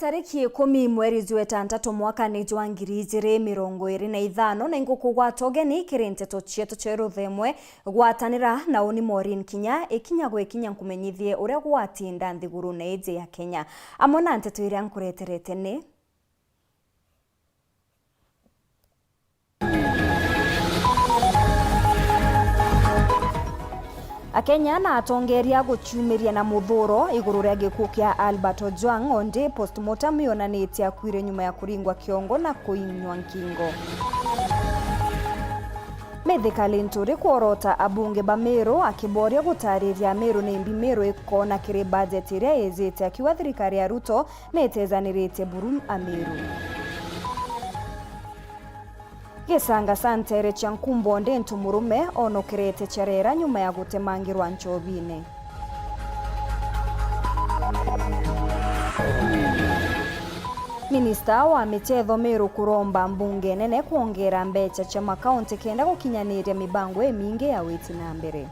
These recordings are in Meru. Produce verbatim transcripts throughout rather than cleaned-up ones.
Tariki ikumi mweri jwa itantatu mwakani jwa ngiri ijiri mirongo iri na ithano, na ingukugwata ugeni kiri nteto cietu cia ruthemwe. Gwatanira na uni Maureen Kinya, ikinya gwi kinya nkumenyithie uria gwatinda nthigurune iji ya Kenya. Amwe na nteto iria nkureterete ni: Akenya na atongeria guciumiria na muthuro iguru ria gikuu kia Albert Ojwang, ondi postmortem yonanitie akuire nyuma ya kuringwa kiongo na kuinywa nkingo. Mithika Linturi kworota abunge ba Meru akiboria gutariria Meru ni mbi Meru ikona kiri bajeti iria ijite, akiuga thirikari ya Ruto ni itezaniritie buru Ameru. Gicanga ca nteere cia nkumbo ndi ntu murume onokerete carera nyuma ya gutemangirwa nchobine. Minista wa michetho Meru kuromba mbunge nene kwongera mbecha cia makaunti kenda gukinyaniria mibango imingi ya witi na mbere.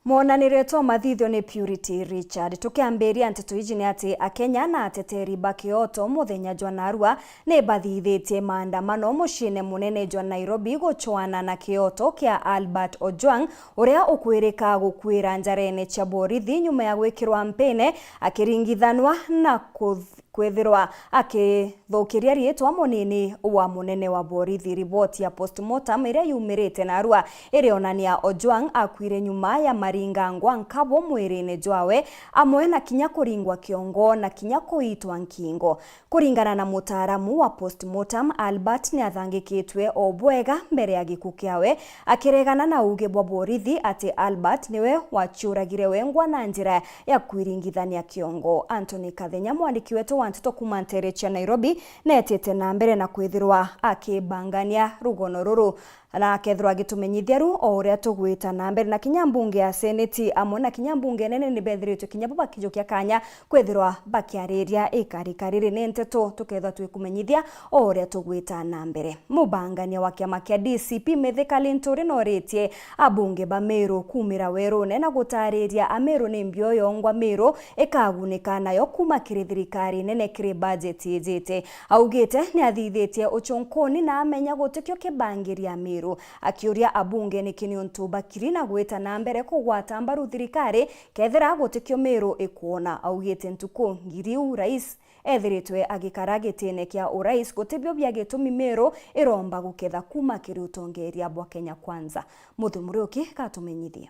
Mwonaniritwe mathithio ni Purity Richard. Tukiambiria nteto iji ni ati Akenya na ateteri ba kioto muthenya jwa narua ni bathithitie maandamano muciine munene jwa Nairobi gucwana na kioto kia Albert Ojwang, uria ukwirika gukuira njarene cia borithi nyuma ya gwikirwa mpine akiringithanwa na kuth-, kwithirwa akithukiria riitwa munini wa munene wa borithi. Riboti ya postmortem iria yumirite narua irionania Ojwang akuire nyuma ya maringangwa nkabo mwirine jwawe, amwe na kinya kuringwa kiongo na kinya kuitwa nkingo. Kuringana na mutaaramu wa postmortem, Albert ni athangikitwe o bwega mbere ya gikuu kiawe, akiregana na uuge bwa borithi ati Albert niwe waciuragire wengwa na njira ya kwiringithania kiongo. Anthony Kathenya, mwandiki wetu wa nteto kuuma nteere cia Nairobi, neetite na mbere na kwithirwa akibangania rugono ruru. Na akethirwa agitumenyithia riu o uria tugwita na mbere, na kinya mbunge ya seneti amwe na kinya mbunge nene ni bethiritwe kinya bo bakijukia kanya kwithirwa bakiariria ikarika riri. Ni nteto tukethirwa twikumenyithia o uria tugwita na mbere. Mubangania wa kiama kia D C P Mithika Linturi noritie abunge ba Meru kumira werune na gutariria Ameru ni mbio yongwa Meru ikagunika nayo kuma kiri thirikari nene kiri bajeti ijite. Augite ni athithitie ucunkuni na amenya gutikio kibangiria Meru, akiuria abunge niki niuntu bakiri na gwita na mbere kugwata mbaru thirikari kethira gutikio Meru ikwona. Augite ntuku ngiri iu rais ethiritwe agikara gitine kia urais gutibio bia gitumi Meru iromba guketha kuma kiri utongeria bwa Kenya Kwanza. Muthu Muriuki gatumenyithie.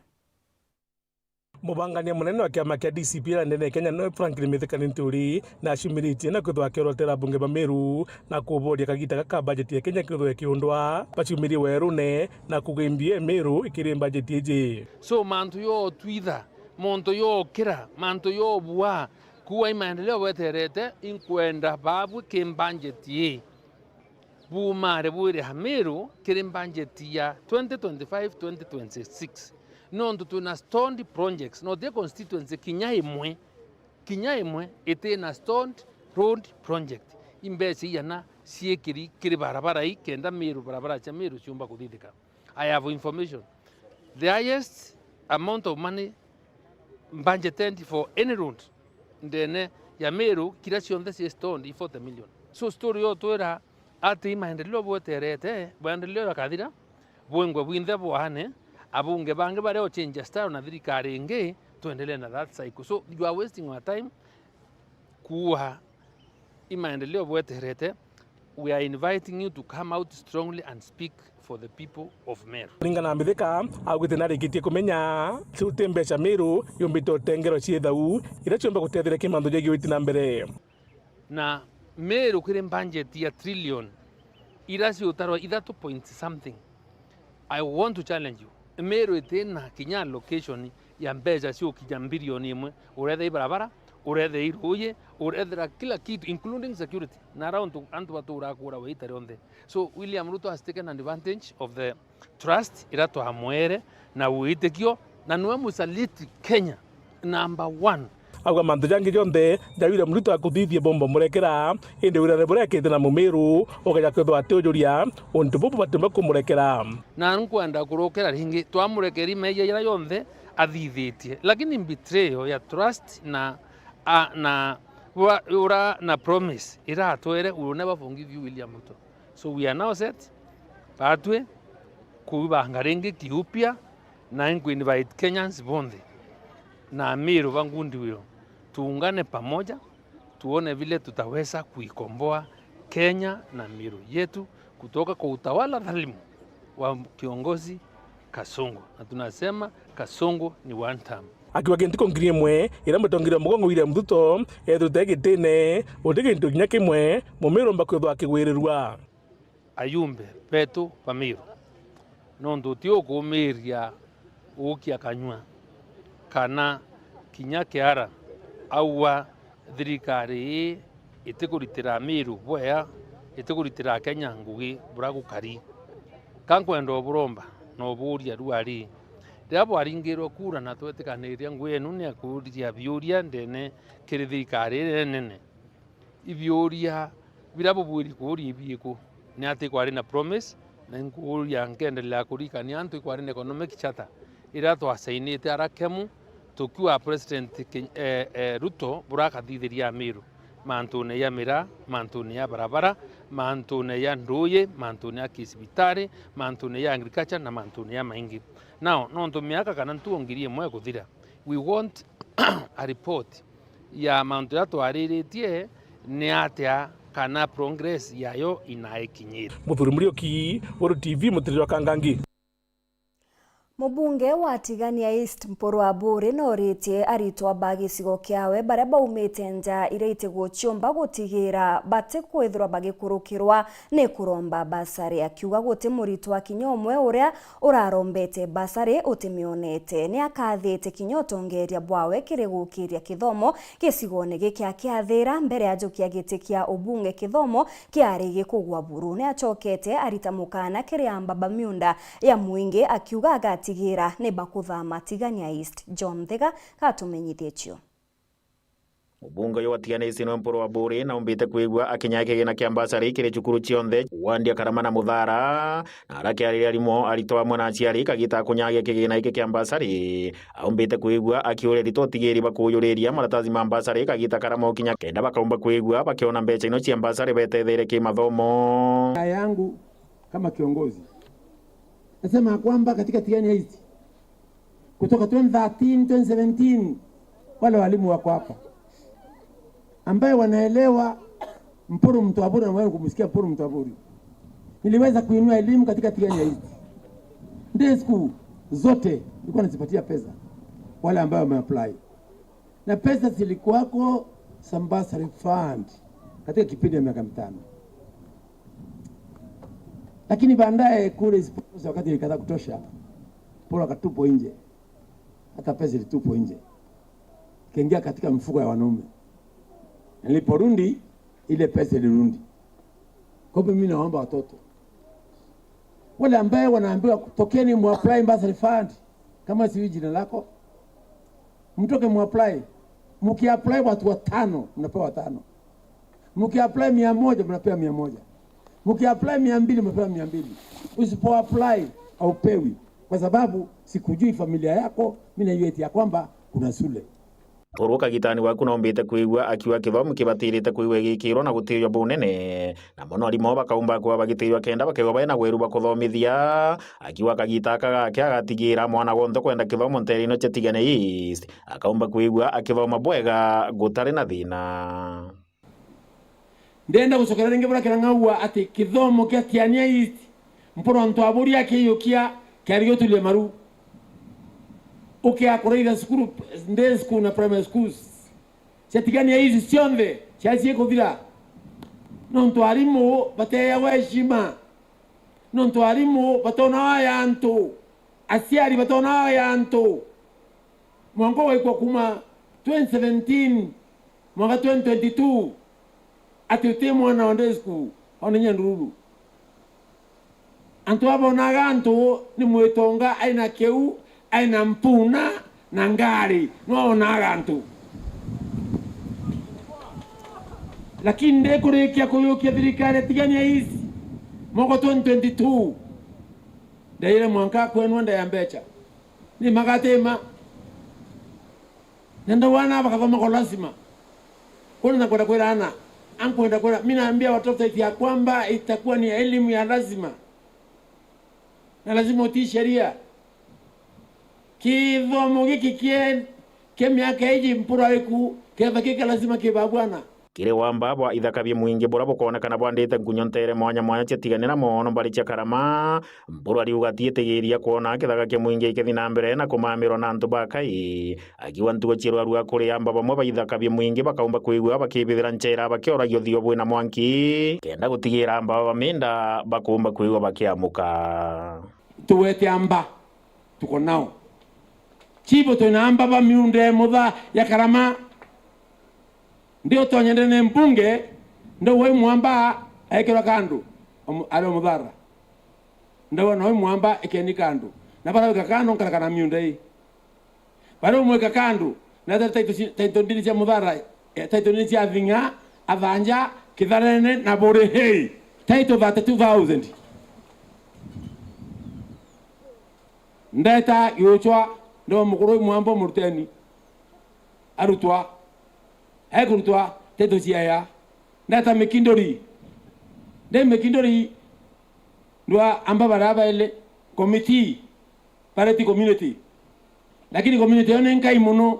Mubangania munene wa kiama kia D C P ya ndene ya Kenya niwe Franklin Mithika Linturi, na aciumiritie na kwithwa akiorotera abunge ba Meru na kuboria kagita gaka bajeti ya Kenya kwithwa ikiundwa. Baciumirie werune na kuuga imbio Meru ikiri bajeti iji. So mantu yotwitha, muntu yokira, mantu yobua, kuwa i maendeleo bweterete, inkwenda babwe ki bajeti ii. Buumare bwire Ameru kiri bajeti ya twenty twenty-five twenty twenty-six, nontu twina stalled projects, no ti constituency kinya imwe, kinya imwe itina stalled road project. Imbeca iana ciikiri kiri barabara ii kenda Meru, barabara cia Meru ciumba kuthithika. I have information. The highest amount of money budgeted for any road ndene ya Meru, kira cionthe cie stalled i forty million. So story yo twira ati i maendeleo bweterete, bwendeleo yakathira, bwengwe bwinthe bwaane, abunge bangi baria ochenja style na thirikari ingi, twendelee na that cycle. So you are wasting our time. Kuuga i maendeleo bweterete, we are inviting you to come out strongly and speak for the people of Meru. Kuringana na Mithika, augite narikitie kumenya ti mbeca Meru yumbite utengerwa ciithau iria ciumba gutetheria ki mantu jegie witi na mbere. Na Meru kiri budget ya trillion, ira ciutarwa ithatu point something. I want to challenge you. Meru itina kinya allocation ya mbeca ciukinya mbirioni imwe. Uretha i barabara, uretha i ruuji, urethera kila kitu, including security. Na ara antu, antu baturaa kuura wa ita rionthe. So William Ruto has taken advantage of the trust ira twamwere na witikio, na niwe musaliti Kenya number one. Auga mantu jangi jonthe ja William Ruto akuthithie bomba murekera, indi wirane buria ekite na Mumiru ukeja kwithwa atiujuria untu bubu batiumba kumurekera. Na nkwenda kurukira ringi, twamurekeri meeyia jaria jonthe athithitie, lakini betrayal ya trust na, a, na ura, ura na promise iratwere, "We will never forgive you, William Ruto." So we are now set, batwi kubanga ringi kiupya, na nku invite Kenyans bonthe na Amiru ba Ngundi Wiro, tuungane pamoja, tuone vile tutaweza kuikomboa Kenya na Miru yetu kutoka kwa utawala dhalimu wa kiongozi Kasongo. Na tunasema Kasongo ni one term. Akiuga kintu ko ngiri imwe iria mutongeria wa mugongo William Ruto ethirite gitine, guti gintu kinya kimwe Mumiru omba kwithwa akigwirirua. Ayumbe betu ba Miru, nontu ti ukuumiria uukia kanyua kana kinya kiara, aua thirikari ii itikuritira Miru bwea, itikuritira Kenya ngugi buria gukari. Ka nkwenda uburomba na ubuuria ruari, riria bwaringirwe kura na twetikaniria ngugi yenu ni ya kuuria biuria ndene kiri thirikari ii nene, ibiuria biria bubwiri kuuria ibiku? Ni ati ikwari na promise, na nkuuria nkendelea kurikania antu ikwari na economic charter iria twasainite ara Kemu tukiuga President Ken-, eh, eh, Ruto buria akathithiria Amiru mantune ya miraa, mantune ya barabara, mantune ya nduuji, mantune ya kisibitari, mantune ya agriculture na mantune ya maingi. Now, nontu miaka kana ntuo ngiri imwe ikuthira, we want a report ya mantu jaria twariritie ni atia, kana progress yayo inaikinyire. Muthuri Muriuki, Weru T V, mutiriri wa Kangangi. Mubunge wa Tigania East Mpuru Aburi noritie aritwa ba gicigo kiawe baria baumite nja iria itiguciumba gutigira batikwithirwa bagikurukirwa ni kuromba basari, akiuga guti muritwa kinya umwe uria urarombete basari utimionete. Ni akathite kinya utongeria bwawe kiri gukiria kithomo gicigone giki akiathira mbere ajukia giti kia ubunge kithomo kiari gikugwa buru. Ni acokete arita mukana kiri amba ba miunda ya mwingi akiuga agatigira ni bakuthama Tigania East. John Thega gatumenyithie cio. Mubunge uyu wa Tigania East niwe Mpuru Aburi naumbite kwigua akinyae kigina kia mbasari kiri cukuru cionthe, wandi akarama na muthara. Na arakiariria arimo, aritwa amwe na aciari kagita kunyagia kigina giki kia mbasari, aumbite kwigua akiuria aritwa utigiri bakuujuriria maratathi ma mbasari kagita karama ukinya kenda bakaumba kwigua bakiona mbeca ino cia mbasari betethere kimathomo. Yangu kama kiongozi, nasema kwamba katika Tigania East, kutoka twenty thirteen, twenty seventeen, wale walimu wako hapa ambaye wanaelewa Mpuru Mtwaburi, na wewe kumsikia Mpuru Mtwaburi. Niliweza kuinua elimu katika Tigania East. Day school zote nilikuwa nazipatia pesa wale ambao wameapply. Na pesa zilikuwako za bursary fund katika kipindi ya miaka mitano. Lakini baadaye kule isipotoza, wakati ilikataa kutosha, Mpuru akatupwa nje. Hata pesa ilitupwa nje. Ikaingia katika mfuko ya wanaume. Niliporudi, ile pesa ilirudi. Kwa hivyo mimi naomba watoto wale ambaye wanaambiwa, "Tokeni muapply bursary fund," kama sijui jina lako, mtoke muapply. Mkiapply watu watano, mnapewa watano. Mkiapply mia moja, mnapewa mia moja. Mkiapply mia mbili, mnapewa mia mbili. Usipoapply, haupewi. Kwa sababu sikujui familia yako, mimi najua eti ya kwamba kuna shule. Mpuru kagitani waku naumbite kwigua akiuga kithomo kibatirite kwigua gigikirwa na gutiirwa bunene, na mono arimu bakaumba kuba bagitiirwa kenda bakegwa baina weru bwa kuthomithia. Akiuga kagita aka gake agatigira mwana wonthe kwenda kithomo nteere ino cia Tigania East akaumba kwigua akithoma bwega gutari na thina. Ndenda gucokera ringi buria kirang'aua ati kithomo kia Tigania East, Mpuru Mtwaburi akiiyukia kiari giuturia maru. Ukia kuraitha cukuru, day school na primary schools cia Tigania East cionthe ciacie kuthira. Nontu arimu bateeagwa heshima. Nontu arimu batonaga ya antu. Aciari batonaga ya antu. Mwanka ugaikwa kuma twenty seventeen mwanka twenty twenty-two, ati uti mwana wa day school ona inya ndururu. Antu aba bonaga antu ni mwitonga, aina kiu, aina mpuna na ngari, no onaga antu. Lakini ndikurikia kuyukia thirikari ya Tigania East mwaka twenty twenty-two, ndaire mwanka kwenwa ndaya mbecha. Ni magatima. Na ndio wana bakathoma kwa lazima. Kuna nakwenda kwira ana, ankwenda kwira, mimi naambia watoto ya kwamba itakuwa ni elimu ya lazima. Na lazima utii sheria. Kithomo giki kie, kia miaka iji mpuraiku, ketha kika lazima kibabwana. Kiri wamba bwa ithaka bia mwingi buria bukoonekana bwandite nkunyo nteere mwanya mwanya cia Tiganira mono mbari cia Karama, Mpuru ariuga atiitigiria kwona kithaka kia mwingi gikethi na mbere na kumamirwa na antu bakai. Akiuga ntugo cia rwarua kuri amba bamwe ba ithaka bia mwingi bakaumba kwigua bakibithira nchera bakioragio thio bwina mwanki, kenda gutigira amba ba minda bakumba kwigua bakiamuka. Tuwete amba, tuko nao. Chibo twina amba ba miunda ya mutha ya Karama. Ndio tonye ndene mbunge, ndio wai mwamba ekirwa kandu, omu-, ari omuthara. Ndauga noe mwamba ikeni kandu. Na bara wika kandu nkarakana miunda ii. Bara umwika kandu, na title ci-, title ndini cia muthara, eh, title ndini cia Thing'a, Athanja, Kitharene na Buri. Hey! Title thirty-two thousand. Ndeta Giuchwa, ndo mukuru wi mwamba muruteni. Arutwa. Ekurutwa, title ciaya. Ndeta Mikinduri. Nde Mikinduri, ndwa amba bara baele, committee. Bareti community. Lakini community yo ni nkai mono.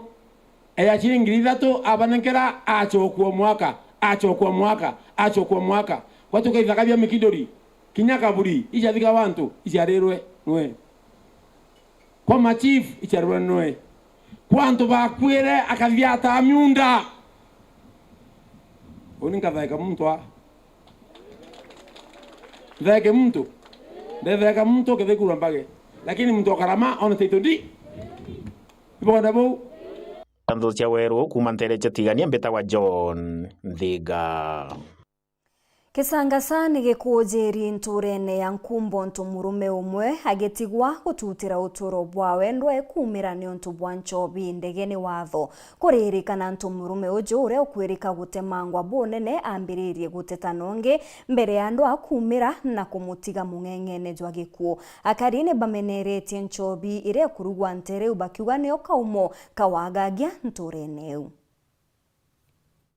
Eya ciringi ngiri ithatu abanenkera, achokua mwaka, achokua mwaka, achokua mwaka. Gwatuka ithaka bia Mikinduri, kinya kaburi, icathika bantu, icarirwe nwe. Kwa machief, icarirwe nwe. Kwa antu bakwire, akathiata miunda. Uni nkathaika muntu a. Ntheke muntu. Ndetheka muntu kethekura mbage. Lakini muntu okarama ona title ndi. Ibonda bou. Nthu cia weru kuuma ntere cia Tigania mbitagwa John Nthiga. Kisangasa ni gikuujirie ntuurene ya Nkumbo ntu murume umwe agitigwa gututira utuuro bwawe ndwae kuumira niuntu bwa nchobi ndege ni watho. Kuririkana ntu murume uju uria ukwirika gutemangwa bunene ambiririe guteta nongi mbere ya andu a kuumira na kumutiga mung'eng'ene jwa gikuu. Akari ni bameneretie nchobi iria ikurugwa ntere iu bakiuga niyo kaumo ka wagagia ntuurene iu.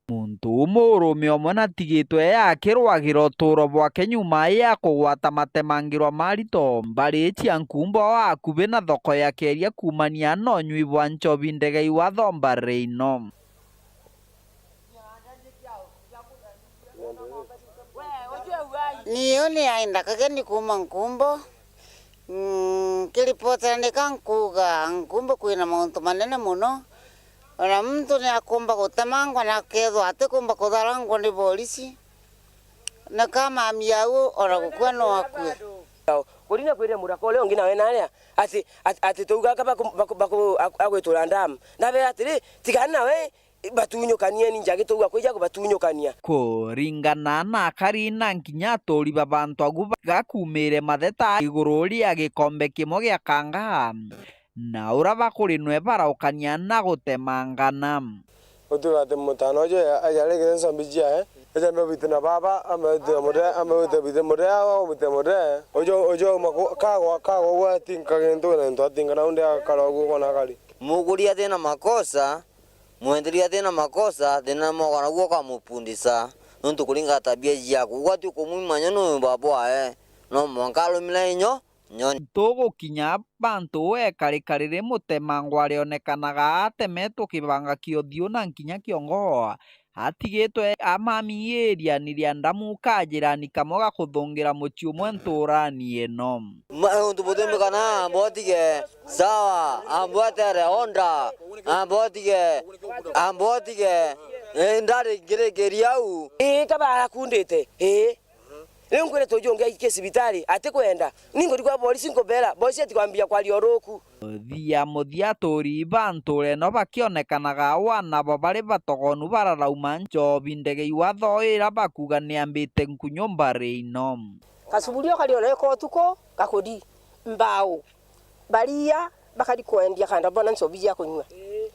Muntu umurume umwe natigitwe akirwagira utuuro bwake nyuma ya kugwata matemangirwa ma rito mbari cia Nkumbo akubi na thoko ya Keria kuumania na unyui bwa nchobi ndegei wa thomba riino. Niyo ni aenda kageni kuuma Nkumbo. Mm, nkiripotera nika nkuuga, Nkumbo kwina mauntu manene mono. Ona muntu ni akumba gutemangwa na akethwa atikumba kutharangwa ni borisi. Nika mami au ona gukua no akue. Kurina kwirira muraka uria ungi nawe naria, ati, ati, ati twauga aka baku-, baku-, baku-, ak-, agwitura ndamu. Ndabera atiri, tigana nawe, batunyukanieni njagi twauga kwija kubatunyukania. Kuringana na akari na nkinya aturi ba bantu agu ba-, gakumire matheta iguru ria gikombe kimwe gia kanga, na ura bakuri nwe baraukania na gutemangana. Gutuga ati mutana uju ajarigire nsombi ciae, ejambe obite na baba, ambe obite na mure, ambe obite, obite mure, obite mure. Uju, uju maku-, kagwa, kagwa ugu atinka gintu na into atinka na undi akara ugu kona akari. Muguri atina makosa, Mwenderia atina makosa, thina ni mwaka naguo ukamupundisa, nontu kuringa tabia ciaku. Ugwati ukumwima nyo ni baba wae, no mwanka arumira inyo, nyo. Ntugukinya bantu we kari kariri mutemango arionekanaga atemetwe kibanga kia uthiu na nkinya kiongo, atigitwe amami iriani ria ndamu kajirani kamwe ga kuthungira mucii umwe nturani ino. Ma-, untu butumikana, ambotige, sawa, ambotere, onda, ambotige, ambotige, eh, ndari ngirikiria au. Ii, kaba arakundite, ii. Riu nkwire tuju ungi aikie cibitari, atikwenda. Ni nguthi kwa borisi nkubera, borisi atikwambia kwaria uruku. Thia muthia aturi ba ntura ino bakionekanaga wana bo bari batogonu bararauma nchobi ndege iwatho ira bakuga ni ambite nkunyu mbari ino. Kasuburia ukariona iko utuku, gakudi, mbao, baria, bakari kwendia kanda bona nchobi cia kunyua.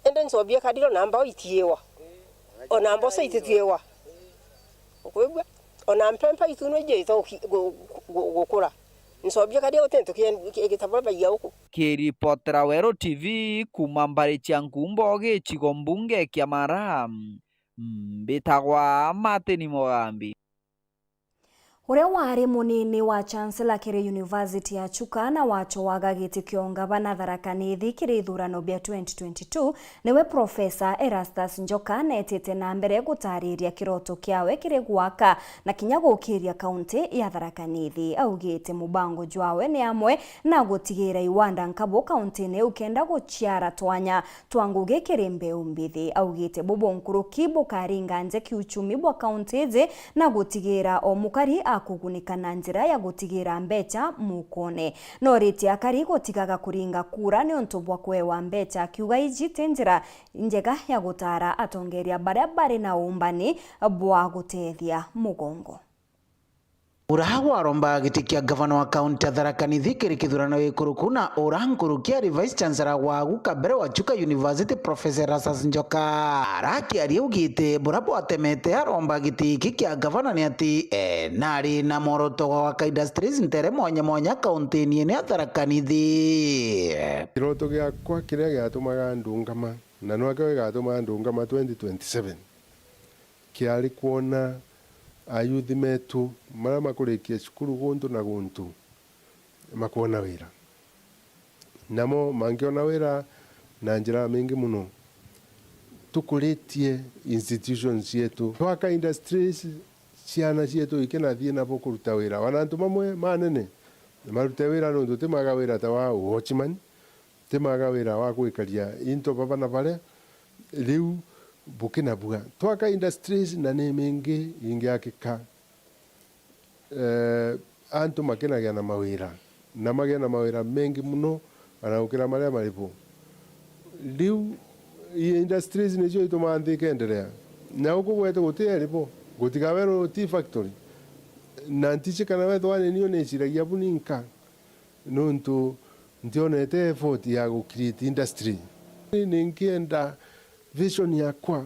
Indi nchobi ikariro na mbao itiiwa. Ona mboco ititiiwa. Ukwigua? Ona mpempa itu nijite uki-, gu-, gu-, gukura. Ncobia karia uti ntu kien-, ki-, gitabo baiya uku. Kiripotera Weru T V kuuma mbari cia Nkumbo gicigo mbunge kia Mara, mbitagwa Martin Mugambi. Uria wari munini wa Chancellor kiri University ya Chuka na wacoaga giti kia ungavana Tharaka Nithi kiri ithurano bia twenty twenty-two, niwe Professor Erastus Njoka neetite na mbere gutariria kiroto kiawe kiri gwaka na kinya gukiria kaunti ya Tharaka Nithi. Augite mubango jwawe ni amwe na gutigira iwanda nkabu kauntine iu kenda guciara twanya twa ngugi kiri mbeu mbithi. Augite bubu nkuruki bukaringa nja kiuchumi bwa kaunti iji na gutigira o mukari akugunika na njira ya gutigira mbecha mukone. Noritie akari gutigaga kuringa kura niuntu bwa kwewa mbecha, akiuga iji ti njira njega ya gutara atongeria baria bari na uumbani bwa gutethia mugongo. Ura waromba giti kia gavana wa kaunti ya Tharaka Nithi kiri kithurano gikuruku na ura nkuruki ari Vice Chancellor wa agu kabere wa Chuka University, Professor Erastus Njoka, arakiaria augite bura bwatemete aromba giti giki kia gavana ni ati, e, nari na mworoto wa gwaka industries ntere mwanya mwanya kauntini ino ya Tharaka Nithi. Kiroto giakwa kiria giatumaga ndungama, na nwakio gigatuma ndungama twenty twenty-seven, kiari kwona ayuthi metu maria makurikia cukuru guntu na guntu makwona wira. Namo mangiona wira na njira mingi muno, tukuritie institutions cietu, twaka industries, ciana cietu ikinathii nabo kuruta wira. Wana antu mamwe manene marute wira nontu timaga wira ta wa watchman, timaga wira wa gwikaria into baba na baria, riu bukinabua. Twaka industries na ni mingi ingiakika, eh, antu makinagia na mawira, na magia na mawira mengi muno, ana gukira maria mari bo. Riu i industries nicio itumaa nthi ikenderea. Na guku gwetu guti eri bo, gutigawerwo tea factory. Na ntici kana wethwa ni niu niciragia bu ninka, nontu ntionete effort ya gu create industry. Ni nkienda vision yakwa,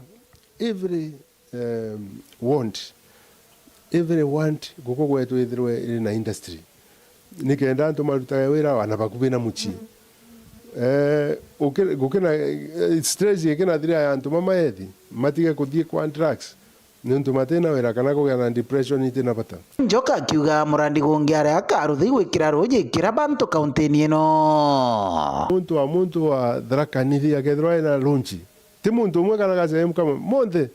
every, um, ward, every ward guku gwetu ithirwe iri na industry, nikenda antu marutage wira wana bakubi na mucii. Eh, uki-, gukina, eh, stress ikinathira ya antu mamaethi, matige kuthii kwa drugs. Niuntu matina wira kana kugia na depression itina bata. Njoka akiuga murandi gungi aria akaruthi gwikira ruji kira bantu kauntini ino. Muntu wa, muntu wa Tharaka Nithi akethirwa ena lunch, ti muntu umwe kana gaceemu kamwe, monthe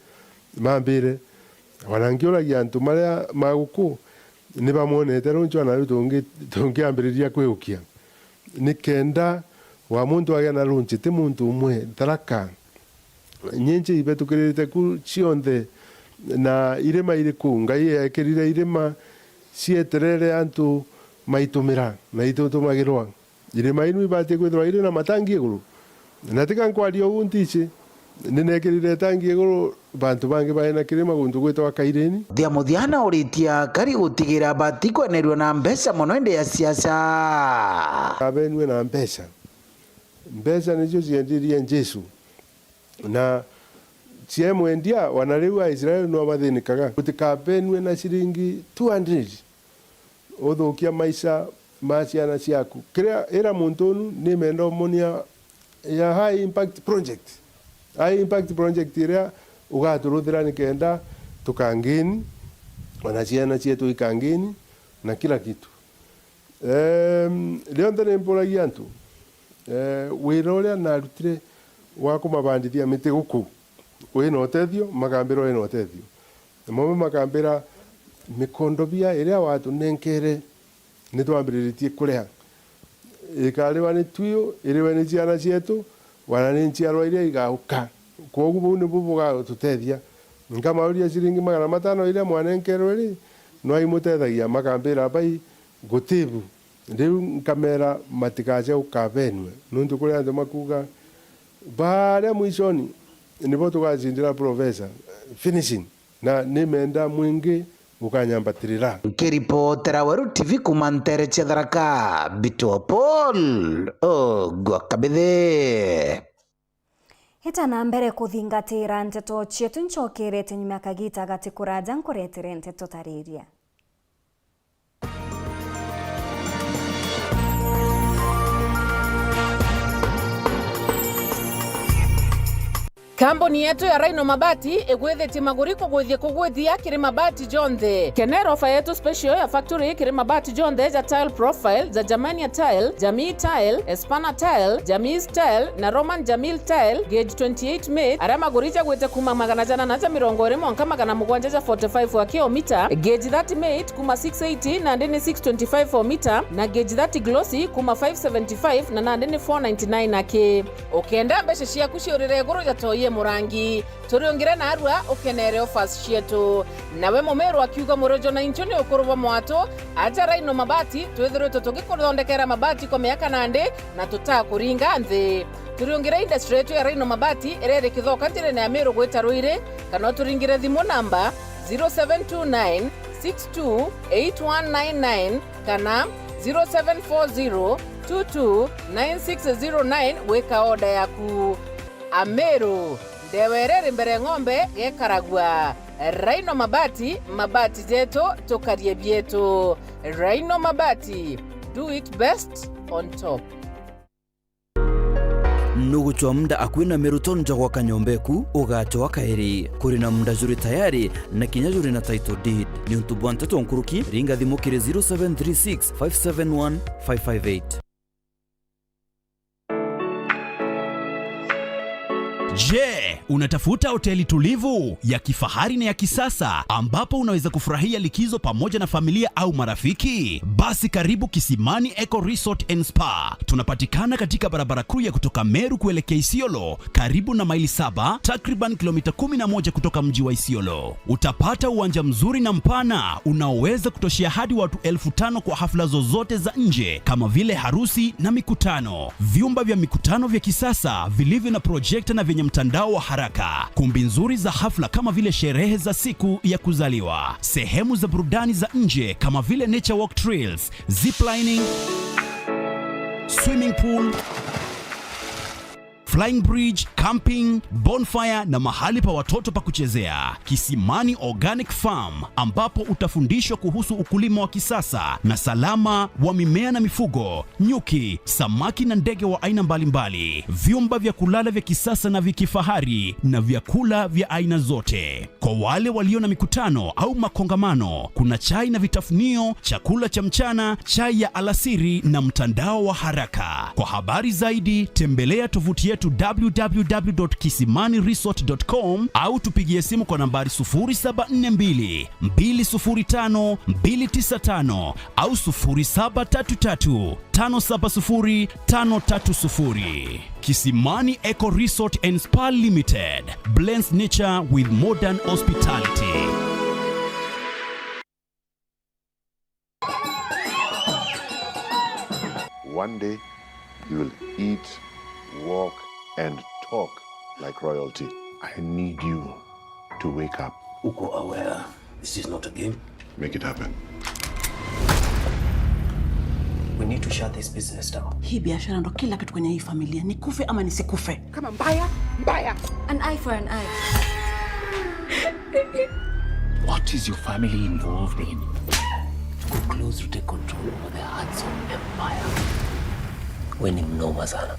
mambire. Wana nkiuragia antu maria maguku ni bamwonete lunch, wana riu tungi-, tungiambiriria kwiukia nikenda wa muntu agia na lunch, ti muntu umwe Tharaka. Nyinchi ibetukirite ku cionthe, na irima iriku Ngai eekirire irima cieterere antu maitumira, na itutumagirwa? Irima inu ibatie kwithirwa iri na matangi iguru? Na tiga nkwaria uu ntici, ninekirire tangi iguru bantu bangi baina kirima guntu gwitagwa Kaireni. Thia muthia na uritia kari gutigira batikwenerua na mbeca mono indi ya siasa. Abenue na mbeca. Mbeca nicio ciendirie Jesu. Na cia mwendia, wana riu Aisraeli no bathinikaga. Gutikabenue na ciringi two hundred uthukia maica ma ciana ciaku. Kiria, ira muntu unu nimenda umonia ya high impact project. High impact project iria ugaturuthira nikenda tukangini, ona ciana cietu ikangini, na kila kitu. Em, rionthe ni mpuragia antu, eh, wira uria narutire wa kumabandithia miti guku wina utethio, makambira wina utethio. Mamwe makambira, mikondobia iria watunenkere nitwambiriritie kuria, ikariwa ni twiu, iriwe ni ciana cietu, wana ni nchiarwa iria igauka. Kwogu buu nibu bugatuteethia. Nkamauria ciringi magana matano iria mwanenkerwe ri, no aimuteethagia? Makambira, bai, gutibu. Riu nkamera matigace ukabenue, nontu kuri antu makuuga, baria mwishoni nibo tugacindira professor. Finishing. Na nimenda mwingi ukanyambatirira. Nkiripotera Weru T V kuuma ntere cia Tharaka, Mbitwa Paul Ogwa Kabithe. Hita na mbere kuthingatira nteto cietu, ncokerete nyuma ya kagita gati kuraja nkuretere nteto tariria. Kambuni yetu ya Rhino Mabati igwithitie maguri kugwithia kugwithia kiri mabati jonthe. Kenera ofa yetu special ya factory kiri mabati jonthe ja tile profile, ja Germania tile, Jamii tile, Espana tile, Jamii tile na Roman Jamil tile, gauge twenty-eight mate, aria maguri jagwite kuma magana janana ja mirongo iri mwanka magana mugwanja ja forty-five wa kilomita, gauge thirty mate kuma six eighty nandi ni six twenty-five o mita, na gauge thirty glossy kuma five seventy-five na nandi ni four ninety-nine aki. Ukenda mbeca ciaku ciurire iguru ja toi e murangi, turiungire narua ukenere offers cietu. Nawe mumiru akiuga murojo na inchu ni ukuru bwa mwatu, aja Rhino Mabati, twithiritwe tugikuthondekera mabati kwa miaka nandi na tutakuringa nthi. Turiungire industry yetu ya Rhino Mabati iria iri Kithoka njirene ya Miru gwita Ruiri, kana uturingire thimu namba zero seven two nine six two eight one nine nine kana zero seven four zero two two nine six zero nine gwika order yaku. Amiru, ndewa iria iri mbere ng'ombe gekaragua. Rhino Mabati, mabati jetu, tukarie bietu. Rhino Mabati, do it best on top. Nugucwa muda akui na miruto nja gwaka nyomba eku, ugacwa kairi. Kuri na muda juri tayari, na kinya juri na title deed. Niuntu bwa nteto nkuruki, ringa thimu kiri zero seven three six five seven one five five eight. Je, unatafuta hoteli tulivu, ya kifahari na ya kisasa, ambapo unaweza kufurahia likizo pamoja na familia au marafiki? Basi karibu Kisimani Eco Resort and Spa. Tunapatikana katika barabara kuu ya kutoka Meru kuelekea Isiolo, karibu na Maili Saba, takriban kilomita kumi na moja kutoka mji wa Isiolo. Utapata uwanja mzuri na mpana unaoweza kutoshea hadi watu elfu tano kwa hafla zozote za nje, kama vile harusi na mikutano. Vyumba vya mikutano vya kisasa vilivyo na projekta na vyenye mtandao wa haraka. Kumbi nzuri za hafla kama vile sherehe za siku ya kuzaliwa. Sehemu za burudani za nje kama vile nature walk trails, ziplining, swimming pool, flying bridge, camping, bonfire na mahali pa watoto pa kuchezea. Kisimani Organic Farm, ambapo utafundishwa kuhusu ukulima wa kisasa na salama wa mimea na mifugo, nyuki, samaki na ndege wa aina mbalimbali, vyumba vya kulala vya kisasa na vya kifahari na vyakula vya aina zote. Kwa wale walio na mikutano au makongamano, kuna chai na vitafunio, chakula cha mchana, chai ya alasiri na mtandao wa haraka. Kwa habari zaidi, tembelea tovuti yetu w w w dot kisimani resort dot com au tupigie simu kwa nambari sufuri saba nne mbili, mbili sufuri tano, mbili tisa tano au sufuri saba tatu tatu, tano saba sufuri, tano tatu sufuri. Kisimani Eco Resort and Spa Limited blends nature with modern hospitality. One day, you will eat, walk, and talk like royalty. I need you to wake up. Uko aware this is not a game? Make it happen. We need to shut this business down. Hii biashara ndo kila kitu kwenye hii familia. Nikufe ama nisikufe. Kama mbaya, mbaya. An eye for an eye. What is your family involved in? Tuko close to take control over the hearts of empire. We ni mnoma sana.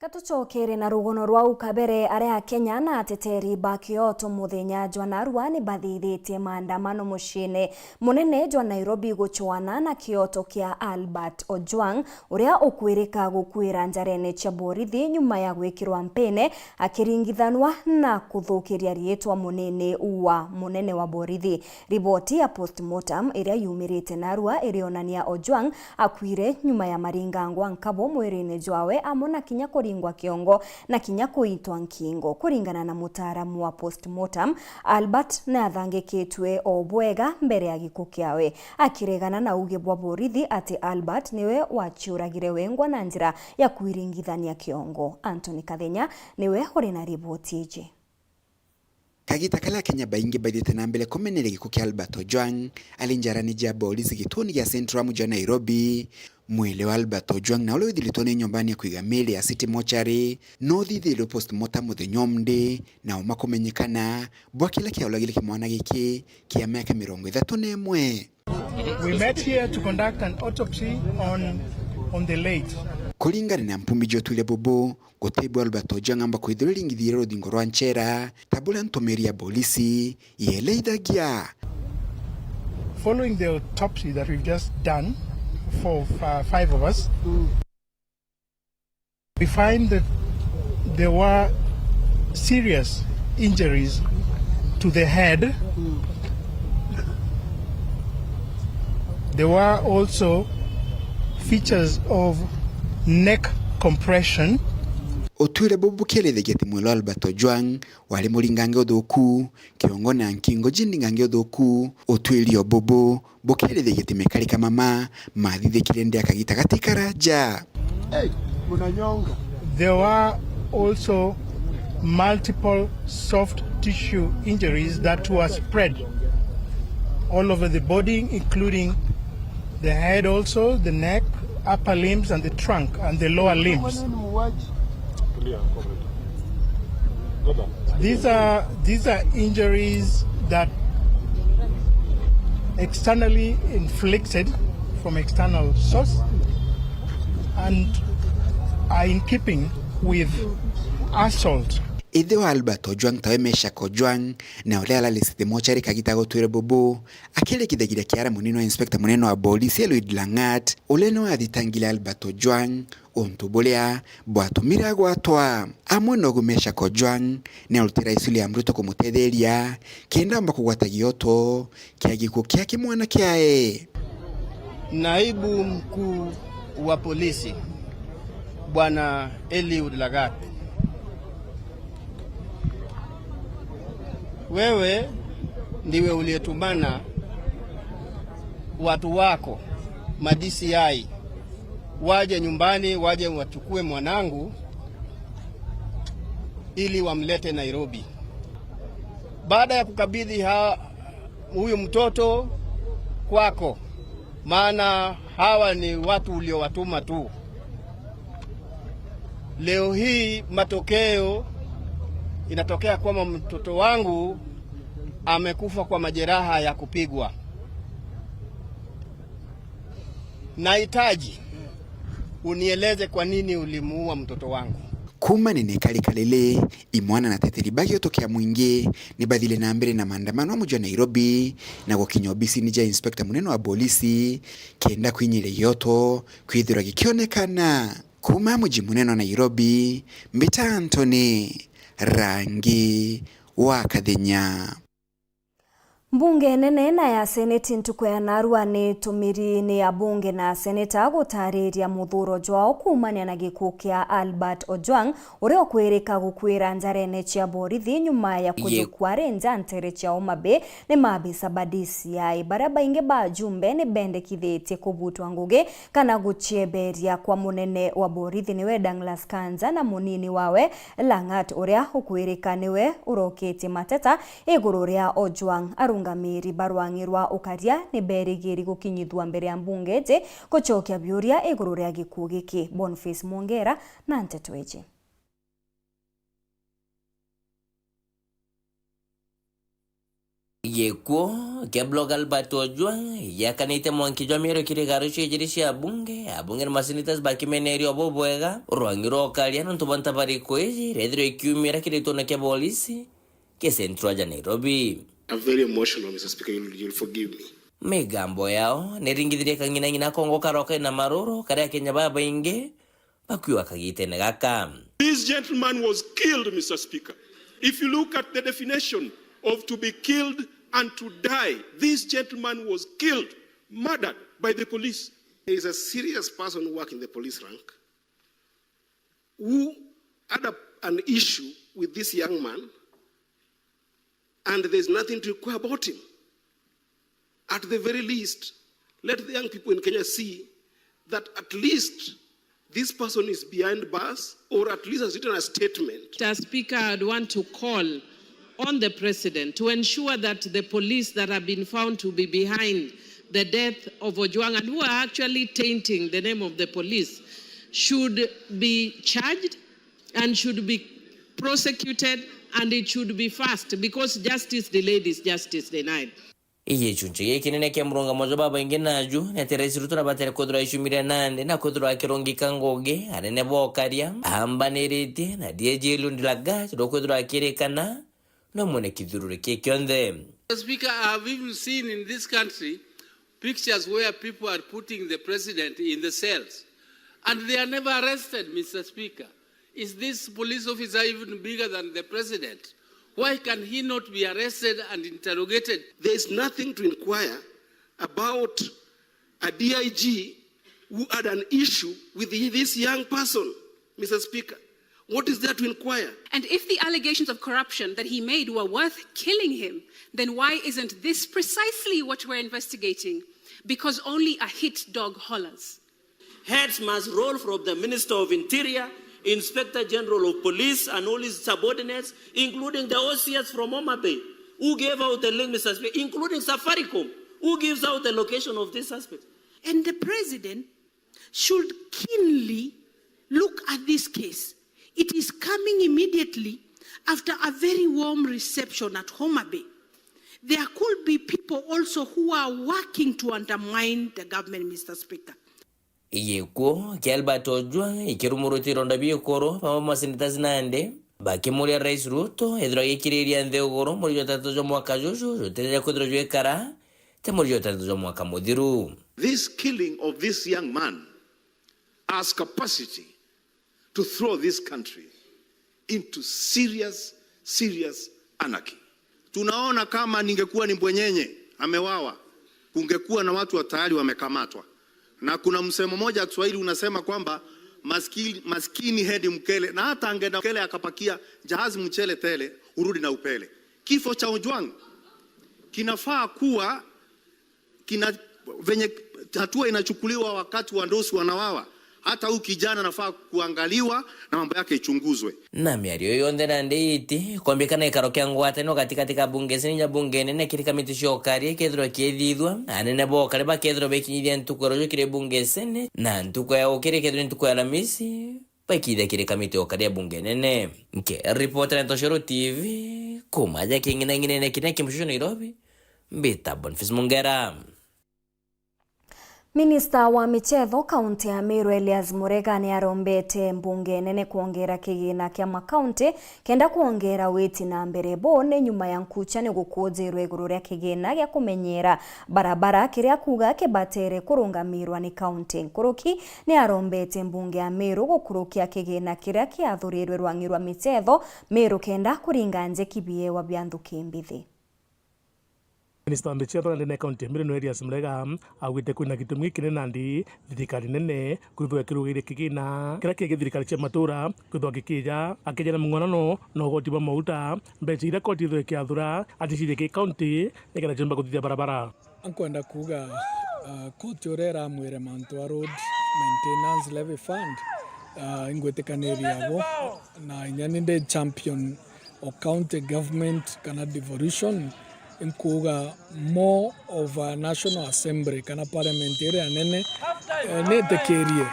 Gatucokere na rugono rwau kabere, aria Akenya na ateteri ba kioto muthenya jwa narua ni bathithitie maandamano muciine munene jwa Nairobi gucwana na kioto kia Albert Ojwang, uria ukwirika gukuira njarene cia borithi nyuma ya gwikirwa mpine akiringithanwa na kuthukiria riitwa munini wa munene wa borithi. Riboti ya postmortem iria yumirite narua irionania Ojwang akuire nyuma ya maringangwa nkabo mwirine jwawe amwe na kinya kuringwa kiongo na kinya kuitwa nkingo. Kuringana na mutaaramu wa postmortem, Albert ni athangikitwe o bwega mbere ya gikuu kiawe, akiregana na uuge bwa borithi ati Albert niwe waciuragire wengwa na njira ya kwiringithania kiongo. Anthony Kathenya niwe uri na riboti iji. Kagita karia Akenya baingi baithiite na mbere kumeneria gikuu kia Albert Ojwang ari njarani ja borisi gituuni gia Central Amu ja Nairobi, mwili wa Albert Ojwang na uria withiritwe ni nyumbani ya kwiga miili ya City Mortuary no uthithirwe postmortem muthenya umthi, na uma kumenyekana bwa kiria kiauragire kimwana giki kia miaka mirongo ithatu na imwe. We met here to conduct an autopsy on, on the late. Kuringana na mpumbi ja utwire bubu, guti bwa Albert Ojwang amba kwithirwa iringithiire ruthingo rwa nchera ta buria ntumiri ya borisi yeeleithagia. Following the autopsy that we've just done for, uh, five of us, we find that there were serious injuries to the head. There were also features of neck compression. Utwire bubu bukielithagia ati mwili wa Albert Ojwang wari muringange uthuku, kiongo na nkingo jindingange uthuku. Utwiri o bubu bukielithagia ati mekari kamama mathithikire ndia kagita gati karaja. Hey, munanyonga. There were also multiple soft tissue injuries that were spread all over the body, including the head also, the neck, upper limbs, and the trunk, and the lower limbs. These are, these are injuries that externally inflicted from external source and are in keeping with assault. Ithe wa Albert Ojwang tawe Meshack Ojwang, na uria arari City Mortuary kagita gutwire bubu, akirikithagiria kiara munini wa inspector munene wa borisi Eliud Langat, uria niwe wathitangire Albert Ojwang untu buria bwatumire agwatwa. Amwe nogu Meshack Ojwang ni arutire Rais William Ruto kumutetheria kenda amba kugwata gioto kia gikuu kia kimwana kiae. Naibu mkuu wa polisi, Bwana Eliud Lagat, wewe ndiwe uliyetumana watu wako, ma D C I, waje nyumbani, waje wachukue mwanangu ili wamlete Nairobi. Baada ya kukabidhi ha-, huyu mtoto kwako, maana hawa ni watu uliowatuma tu, leo hii matokeo inatokea kwamba mtoto wangu amekufa kwa majeraha ya kupigwa. Nahitaji unieleze kwa nini ulimuua mtoto wangu. Kuuma nene kari kariri, imwana na ateteri ba gioto kia mwingi ni bathire na mbere na maandamano muji wa Nairobi na gukinya obisini ja inspector munene wa bolisi kenda kwinyiria gioto kwithirwa gikionekana. Kuuma muji munene wa Nairobi, mbita Anthony Rangi wa Kathenya. Mbunge nene na ya Seneti ntuku ya narua ni itumiri ni abunge na aseneta gutariria muthuro jwao kuumania na gikuu kia Albert Ojwang, uria ukwirika gukwira njarene cia borithi nyuma ya kuthukwa ari nja ntere cia Homa Bay ni maabisa ba D C I. Baria baingi ba ajumbe ni bendekithitie kubutwa ngugi kana gucieberia kwa munene wa borithi niwe Douglas Kanja na munini wawe Langat, uria ukwirika niwe uroketie mateta iguru ria Ojwang. Arungamiri ba rwang'i rwa ukaria ni berigiri gukinyithua mbere ya mbunge iji gucokia biuria iguru ria gikuu giki. Boniface Mwongera na nteto iji. Gikuo kia Blog Albert Ojwang giakanite mwanki jwa miero kiri garu cio ijiri cia abunge. Abunge na masenators bakimeneria o bubwega rwang'i rwa ukaria nontu bwa ntabariko iji rethirwe ikiumira kiri gitune kia bolisi kia Central ja Nairobi. I'm very emotional, Mister Speaker. You'll, you'll forgive me. Migambo yao niringithirie kang'inang'ina kongo karoka na maruru karia Akenya babaingi bakuiwa kagitene gaka. This gentleman was killed, Mister Speaker. If you look at the definition of to be killed and to die, this gentleman was killed, murdered by the police. There is a serious person who work in the police rank who had a, an issue with this young man, and there's nothing to inquire about him. At the very least, let the young people in Kenya see that at least this person is behind bars, or at least has written a statement. Mister Speaker, I'd want to call on the President to ensure that the police that have been found to be behind the death of Ojwang and who are actually tainting the name of the police should be charged and should be prosecuted, and it should be fast, because justice delayed is justice denied. Gicunci gikinene kia murungamo jwa babaingi naju ni ati Rais Ruto nabatere kwithirwa aicumire nandi na kwithirwa akirungika ngugi anene ba ukaria, ambaniritie na D I G Eliud Lagat rukwithirwa akirikana no mwene kithururi ki kionthe. Mister Speaker, I have even seen in this country pictures where people are putting the president in the cells and they are never arrested, Mister Speaker. Is this police officer even bigger than the president? Why can he not be arrested and interrogated? There is nothing to inquire about a D I G who had an issue with this young person, Mister Speaker. What is there to inquire? And if the allegations of corruption that he made were worth killing him, then why isn't this precisely what we're investigating? Because only a hit dog hollers. Heads must roll from the Minister of Interior, Inspector General of Police, and all his subordinates, including the O C S from Homa Bay, who gave out the link, Mister Speaker, including Safaricom, who gives out the location of this suspect. And the president should keenly look at this case. It is coming immediately after a very warm reception at Homa Bay. There could be people also who are working to undermine the government, Mister Speaker. Gikuo kia Albert Ojwang ikirumurutia ironda bia ikuru, bamwe maseneta nandi bakimuria Rais Ruto ethirwa agikiriria nthiguru mweri jwa tatu jwa mwaka juju jutirire kwithirwa jwikara ta mweri jwa tatu jwa mwaka muthiru. This killing of this young man has capacity to throw this country into serious, serious anarchy. Tunaona kama ningekuwa ni Mbwenyenye amewawa, kungekuwa na watu wa tayari wamekamatwa. Na kuna msemo mmoja wa Kiswahili unasema kwamba maskini, maskini hedi mkele, na hata angeenda mkele akapakia jahazi mchele tele, urudi na upele. Kifo cha Ojwang kinafaa kuwa kina, venye hatua inachukuliwa wakati wandosi wanawawa, hata huyu kijana anafaa kuangaliwa na mambo yake ichunguzwe. Na miario yonthe nandi iti kombikana ikaro kia ngwataniro gatigati ka bunge seneti na bunge nene kiri kamiti cia ukaria ikethirwa kiithithua, anene ba ukaria bakethirwa bekinyithia ntuku ya ruju kiri bunge seneti, na ntuku ya ukiri ikethirwa ntuku ya Alamisi baikithia kiri kamiti ya ukaria bunge nene. Nkiripotera Ntoshero T V kuma ja king'inang'inene kiria ki mucucu Nairobi, mbita Boniface Mungera. Minista wa michetho kaunti ya Meru Elias Murega ni arombete mbunge nene kwongera kigina kia makaunti kenda kwongera witi na mbere. Bo ni nyuma ya nkucha ni gukujirwe iguru ria kigina gia kumenyera barabara, kiria kuuga kibatere kurungamirwa ni kaunti. Nkuruki ni arombete mbunge ya Meru gukurukia kigina kiria kiathurirwe rwangi rwa michetho Meru kenda kuringa njeki biewa bia nthuki mbithi. Minista wa michetho nandi ne kaunti ya Meru ni Elias Murega augite kwina gitumi gikinene nandi thirikari nene kwithwa ikirugiire kigina kiria kigie thirikari cia matura kwithwa gikija, akija na mung'onano na ugoti bwa mauta, mbeca iria koti ithwa ikiathura aticirie ki kaunti nikenda ciumba kuthithia barabara. Nkwenda kuuga, ah, koti uria iramwire mantu a road maintenance levy fund, ah, ingwitikaniria abo, na inya ni ndi champion o county government kana devolution, inkuuga more of a National Assembly kana parliament iria nene, eh, nitikirie,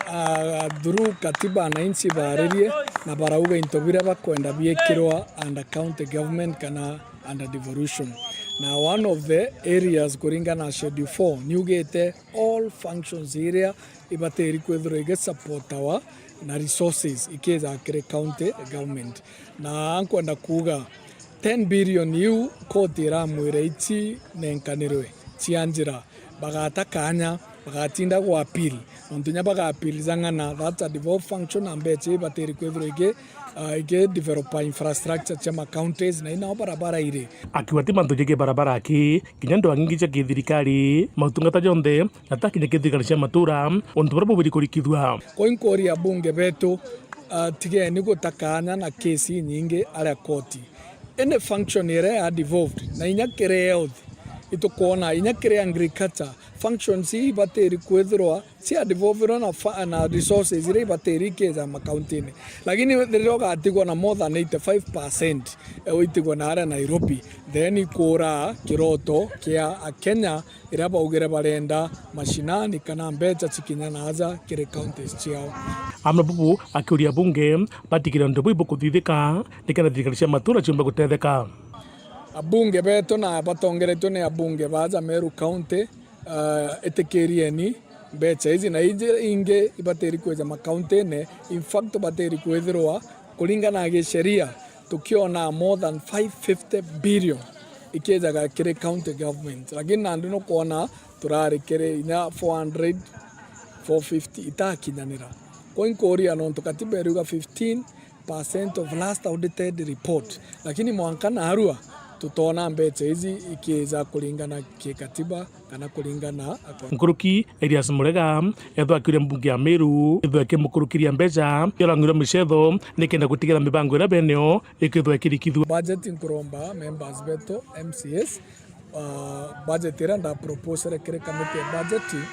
ah, through katiba ananchi baaririe na barauga into biria bakwenda biikirwa under county government kana under devolution. Na one of the areas kuringana na schedule four niugite all functions iria ibatiri kwithirwa igisupportawa na resources ikija kiri county government. Na nkwenda kuuga ten billion iu koti iramwira ici nenkanirwe cia njira, bagata kanya, bagatinda gwa appeal. Nontu inya baga appeal jang'ana, that's a devolved function, na mbeca ibatiri kwithirwa igi, ah, igi develop infrastructure cia ma counties, na inao barabara iri. Akiuga ti mantu jegii barabara aki, kinya ndwang'ingi cia kithirikari, mautungata jonthe, na ta kinya kithirikari cia matura, untu buria bubiri kurikithua. Koi nkuria abunge betu, Ah, tigeni guta kaanya na case inyingi aria koti. Any function iria ya devolved, na inya kiri health, itukwona inya kiri agriculture, functions ii ibatiri kwithirwa cia devolverwa na fa-, na resources iria ibatiri ikeja makaunti-ini. Lakini riria ugatigwa na more than eighty-five percent, eh, uitigwa na aria Nairobi, then ikuura kiroto kia Akenya iria baugire barenda mashinani kana mbeca cikinya naaja kiri counties ciao. Amwe bubu akiuria abunge batigire untu buu ibukuthithika nikenda thirikari cia matura ciumbe gutetheka. Abunge betu na batongeretue ni abunge baaja Meru County, eh, itikirieni mbeca iji na iji ingi ibatiri kwija makaunti-ini. In fact, batiri kwithirwa kuringana na gisheria, tukiona more than five fifty billion ikijaga kiri county government, lakini nandi nukwona turari kiri inya four hundred, four fifty itakinyanira. Kwa inkuria nontu katiba iriuga fifteen percent of last audited report, lakini mwanka narua tutona mbeca iji ikija kuringana kikatiba kana kuringana akwa. Nkuruki Elias Murega ethwa akiuria mbunge ya Meru ithwa ikimukurukiria mbeca iorang'irwa micetho nikenda gutigera mibango iria beneo ikithwa ikirikithua. Budget nkuromba members betu M C As, ah, budget iria ndaproposere kiri committee ya budget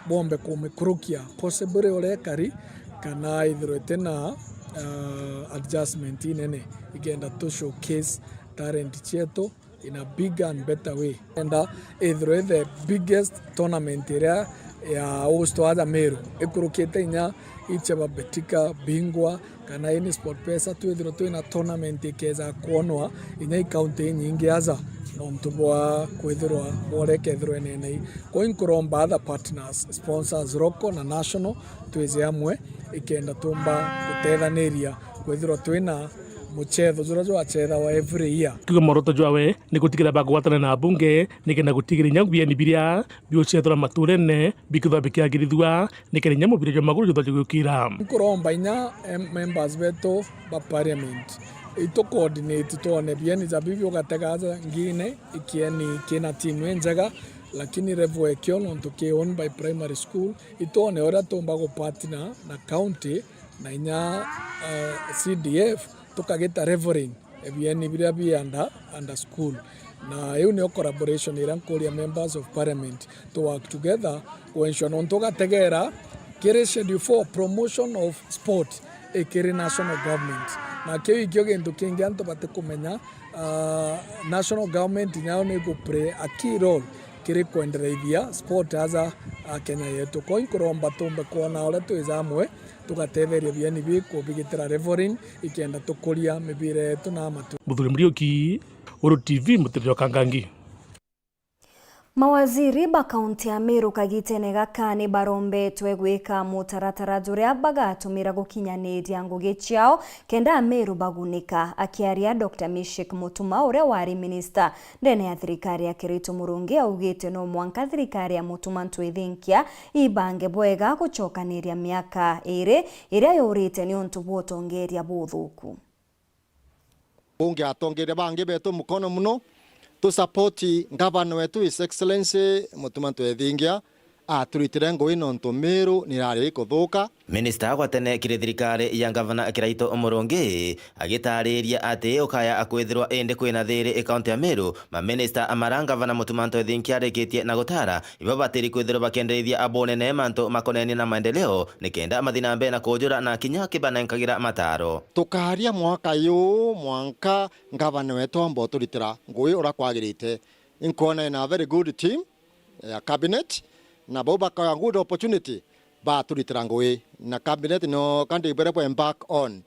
bombe kumikurukia possibly uria ikari kana ithirwe itina, ah, adjustment inene ikenda tu showcase talent cietu in a bigger and better way. Enda ithirwe the biggest tournament iria ya host aja Meru ikurukite inya icheba Betika, Bingwa, kana any Sport Pesa, twithirwe twina tournament ikeja kwonwa inya i county inyingi aja nontu bwa kwithirwa bore ikethirwa inenei. Kwa inkuromba other partners, sponsors local na national, twije amwe ikenda tumba gutethaniria kwithirwa twina muchetho juria jwachethawa every year. Kiugo mworoto jwawe ni gutigirira bagwatana na abunge nikenda gutigirira inya bieni biria biucethura maturene bikithwa bikiagirithua nikenda inya mubira jwa maguru juthaje gukira. Nkuromba inya, em, members betu ba parliament itu coordinate twone bieni ja bibi ugatega aja ngine ikieni kina timu injega, lakini level ekio nontu ki owned by primary school, itwone uria tumba gupartner na county na inya, uh, C D F tukagita leveling ebieni biria bi under, under school. Na iu niyo collaboration iria nkuria members of parliament to work together ku ensure nontu ugategera kiri schedule four promotion of sport ikiri national government. Na kiu ikio gintu kingi antu batikumenya, uh, national government inyayo ni igu play a key role kiri kwendereithia sport aja a Kenya yetu. Kwa inkuromba tumbe kwona uria twija amwe tugatetheria bieni bi kubigitira leveling ikenda tukuria mibira yetu na matu. Muthuri Muriuki, Uru T V, Mutiriri wa Kangangi. Mawaziri ba kaunti ya Meru kagitene gaka ni barombetwe gwika mutaratara juria bagatumira gukinyaniria ngugi ciao kenda Ameru bagunika. Akiaria, Doctor Mishik Mutuma, uria wari minista ndene ya thirikari ya Kirito Murungi, augite no mwanka thirikari ya Mutuma Ntwithinkia ibange bwega gucokaniria miaka iri iria yurite niuntu bwa utongeria buthuku. Bunge atongeria bangi betu mukono muno, tu support ngavana wetu His Excellency Mutuma Ntwithingia, aturitire ngui nontu Meru nirari ikuthuka. Minista wa tene kiri thirikari ya Ngavana Kiraitu Murungi agitariria ati ukaya akwithirwa indi kwina thiri kaunti ya Meru, maminista amara Ngavana Mutuma Ntwithinkia arikitie na gutara ibo batiri kwithirwa bakiendereithia abunene mantu makonenie na maendeleo nikenda mathi na mbere na kujura na kinya kibanenkagira mataro. Tukaria mwaka yu mwanka ngavana wetu aumba uturitira ngui uria kwagirite. Inkwona ina a very good team ya cabinet, na bau bakoya good opportunity baturitira ngui. Na cabinet no kandi ibere bwa embark on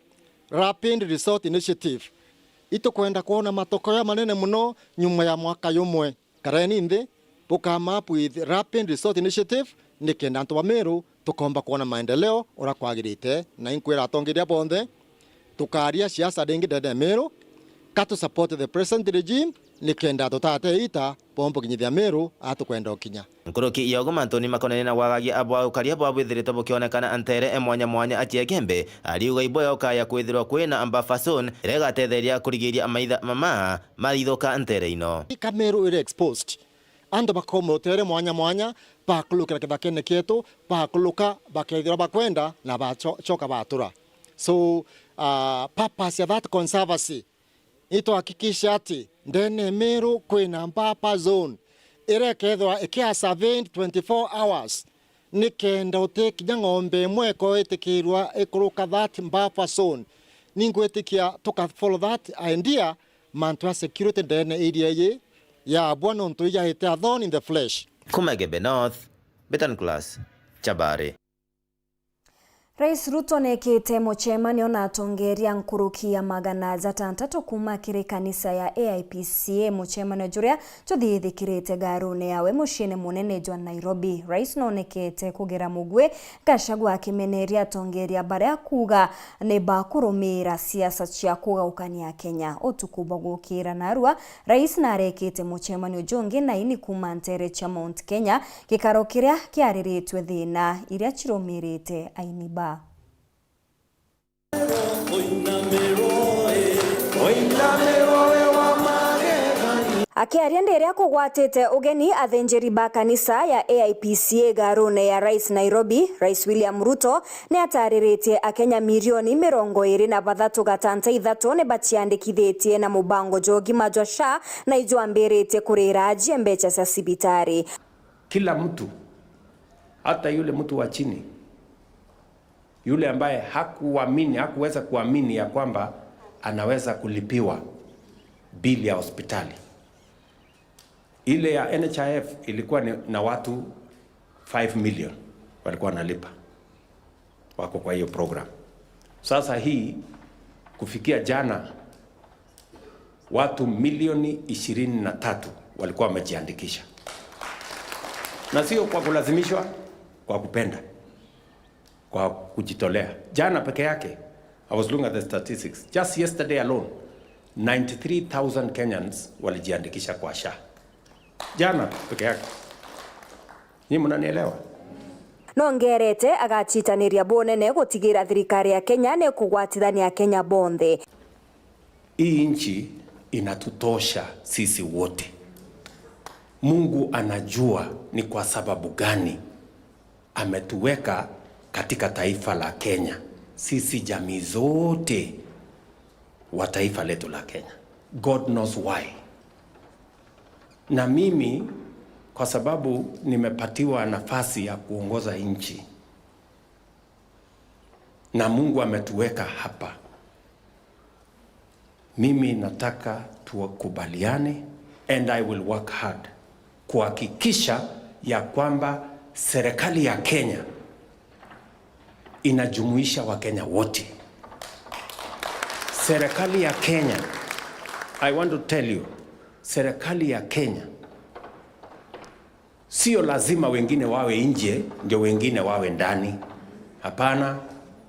rapid resort initiative. Itukwenda kwona matokeo manene muno nyuma ya mwaka yumwe. Kareni nthi, bu come up with rapid resort initiative, nikenda antu ba Meru tukomba kwona maendeleo uria kwagirite. Na inkwira atongeria bonthe, tukaria siasa ringi ndene ya Meru, ka tu support the present regime, nikenda tutate ita bomba kinyithia Meru atukwenda ukinya. Nkuruki ya ugu mantuni makonene na wagagia bwa ukaria bwa bwithiritwe bukionekana ntere mwanya mwanya, Achieng' Kembe ariuga ibwega ukaya kwithirwa kwina buffer zone iria igatetheria kurigiria maitha mama maithuka ntere ino. Ika Meru iri exposed. Antu bakaumarutere mwanya mwanya, bakurukira kithakene kietu, bakuruka bakethirwa bakwenda na bacoka batura. So, uh, purpose ya that conservancy, itwahakikisha ati ndene ya Meru kwina buffer zone iria ikethirwa ikia surveyed twenty-four hours, nikenda uti kinya ng'ombe imwe ikoitikirwa ikuruka that buffer zone. Ningwitikia tuka follow that idea, mantu ya security ndene area iyi yabwa nontu ijaite a thorn in the flesh. Kuma Igembe North, Betan Class, Chabari. Rais Ruto neekite mucemanio na atongeeria nkuruki ya magana jatantatu kuuma kiri kanisa ya A I P C A, mucemanio juria juthithikirite ngarune yawe muciine munene jwa Nairobi. Rais noonekete kugera mugwi, Gachagua akimeneria atongeeria baria akuuga ni bakurumiira siasa cia kugaukania Kenya. Utuku bwa gukiira narua, Rais narekite mucemanio jungi na aini kuuma nteere cia Mount Kenya, gikaro kiria kiariritwe thiina iria cirumirite aini ba. Akiaria ndi iria kugwatite ugeni, athinjiri ba kanisa ya A I P C A garune ya Rais Nairobi, Rais William Ruto ni atariritie Akenya milioni mirongo iri na bathatu gatanta ithatu ni baciandikithitie na mubango jwa ugima jwa SHA na ijwambiritie kurira ajie mbeca cia cibitari. Kila mtu, hata yule mtu wa chini, yule ambaye hakuamini, hakuweza kuamini ya kwamba anaweza kulipiwa bili ya hospitali. Ile ya N H I F ilikuwa ni, na watu five million walikuwa wanalipa, wako kwa hiyo program. Sasa hii, kufikia jana, watu milioni ishirini na tatu walikuwa wamejiandikisha, na sio kwa kulazimishwa, kwa kupenda, kwa kujitolea. Jana peke yake, I was looking at the statistics, just yesterday alone, ninety-three thousand Kenyans walijiandikisha kwa SHA. Jana peke yake. Ni mnanielewa? Nongerete agacitaniria bunene gutigira thirikari ya Kenya ni kugwatithania Akenya bonthe. Hii nchi inatutosha sisi wote. Mungu anajua ni kwa sababu gani ametuweka katika taifa la Kenya, sisi jamii zote wa taifa letu la Kenya. God knows why. Na mimi, kwa sababu nimepatiwa nafasi ya kuongoza nchi na Mungu ametuweka hapa, mimi nataka tukubaliane, and I will work hard kuhakikisha ya kwamba serikali ya Kenya inajumuisha Wakenya wote. Serikali ya Kenya, I want to tell you, serikali ya Kenya, sio lazima wengine wawe nje ndio wengine wawe ndani. Hapana,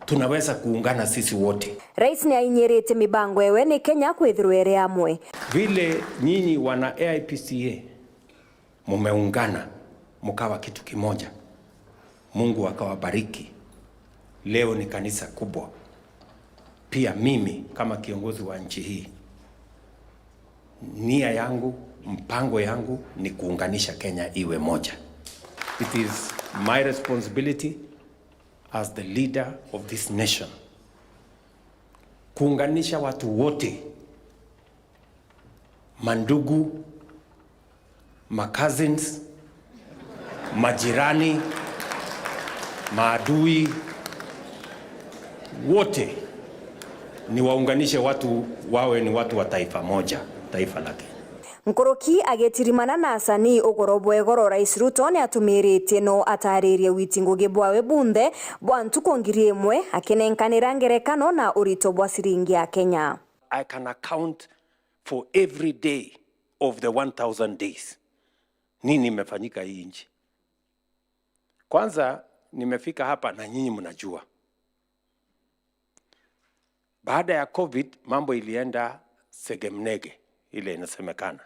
tunaweza kuungana sisi wote. Rais ni ainyirite mibango ewe ni Kenya kwithirwa iri amwe. Vile nyinyi wana A I P C A mumeungana, mukawa kitu kimoja, Mungu akawabariki. Leo ni kanisa kubwa. Pia mimi kama kiongozi wa nchi hii, nia yangu, mpango yangu ni kuunganisha Kenya iwe moja. It is my responsibility as the leader of this nation kuunganisha watu wote, mandugu, ma cousins, majirani, maadui, wote niwaunganishe watu wawe ni watu wa taifa moja, taifa la Kenya. Nkuruki agitirimana na asanii ugoro bwa igoro, Rais Ruto ni atumiritie no ataririe witi ngugi bwawe bunthe bwa ntuku ngiri imwe, akinenkanira ngerekano na urito bwa ciringi ya Kenya. I can account for every day of the one thousand days. Nini imefanyika hii nchi? Kwanza, nimefika hapa na nyinyi mnajua. Baada ya covid, mambo ilienda segemnege, ile inasemekana.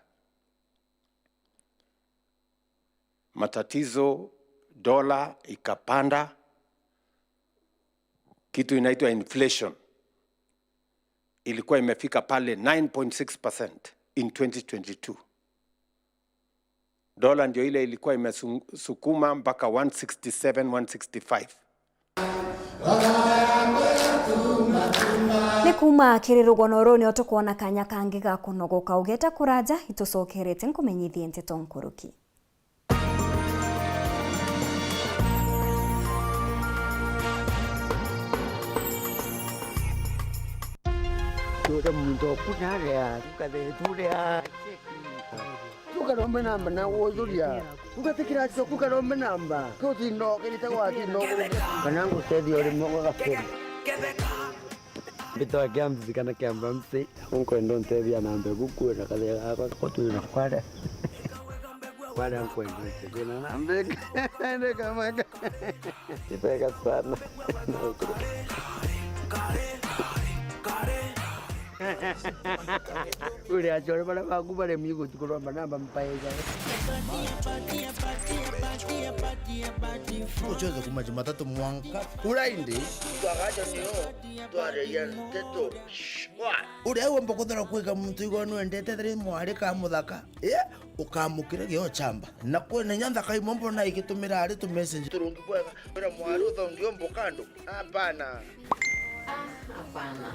Matatizo, dola ikapanda, kitu inaitwa inflation ilikuwa imefika pale nine point six percent in twenty twenty-two. Dola ndio ile ilikuwa imesukuma mpaka one sixty-seven, one sixty-five. Ni kuuma kiri rugono ruu nio tukwona kanya kangi ga kunogoka. Ugeta kuraja, itucokerete nkumenyithie nteto nkuruki. Tuure muntu oku naria, tukathee tuuria. Tukarombe namba na gucuria. Tugatikira cio kukarombe namba. Tutinokerite gwatinokerite. Kana ngutethia uri moko gakeri. Mbitwa kia mbizi kana kia mbamsi. Nkwenda untethia na mbegu kuwe na kathia gakwa. Ko twina kware. Kware nkwenda untethia na mbegu. Ndeka maka. Ibega sana. Uri achore bara baku baremi gutukuromba namba mpaeja. Uchoze kuma Jumatatu mwanka Friday. Twagacha nio twareia nteto. Shwa. Uria womba kuthera kwika muntu igwa nwendete thiri mwari ka muthaka. Eh, ukamukira gio chamba. Na kwina inya nthaka imwe mbona igitumira ari tu message turungi bwega. Wira mwari uthongi umbo kando. Hapana. Ah, hapana.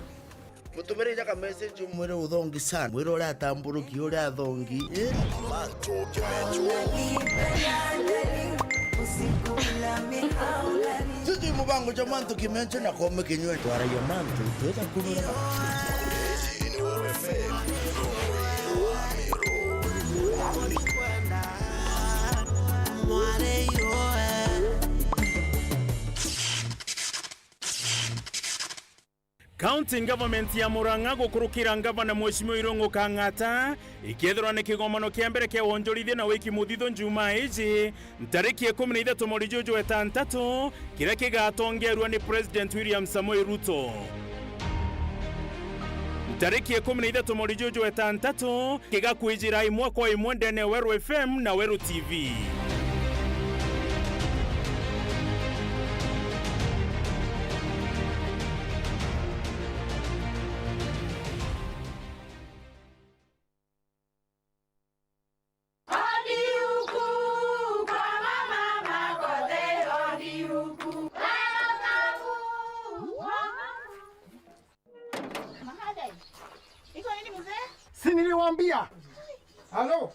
Mutumire inya ka message umwire uthongi sana. Mwire uria atamburuki, uria athongi. Eh? Mantu kimencho. Sijui mubango ja mantu kimencho na kome kinywe twaragia mantu. Tweza kunura. County Government ya Murang'a gukurukira ngavana Mheshimiwa Irungu Kang'ata, ikethirwa ni kigomano kia mbere kia wonjorithia na wiki muthithu Njumaa iji, ntariki ikumi na ithatu mweri juju wa itantatu, kiria kigatongerua ni President William Samoei Ruto. Ntariki ikumi na ithatu mweri juju wa itantatu, kigakwijira imwe kwa imwe ndene ya Weru F M na Weru T V. Si niliwaambia? Halo?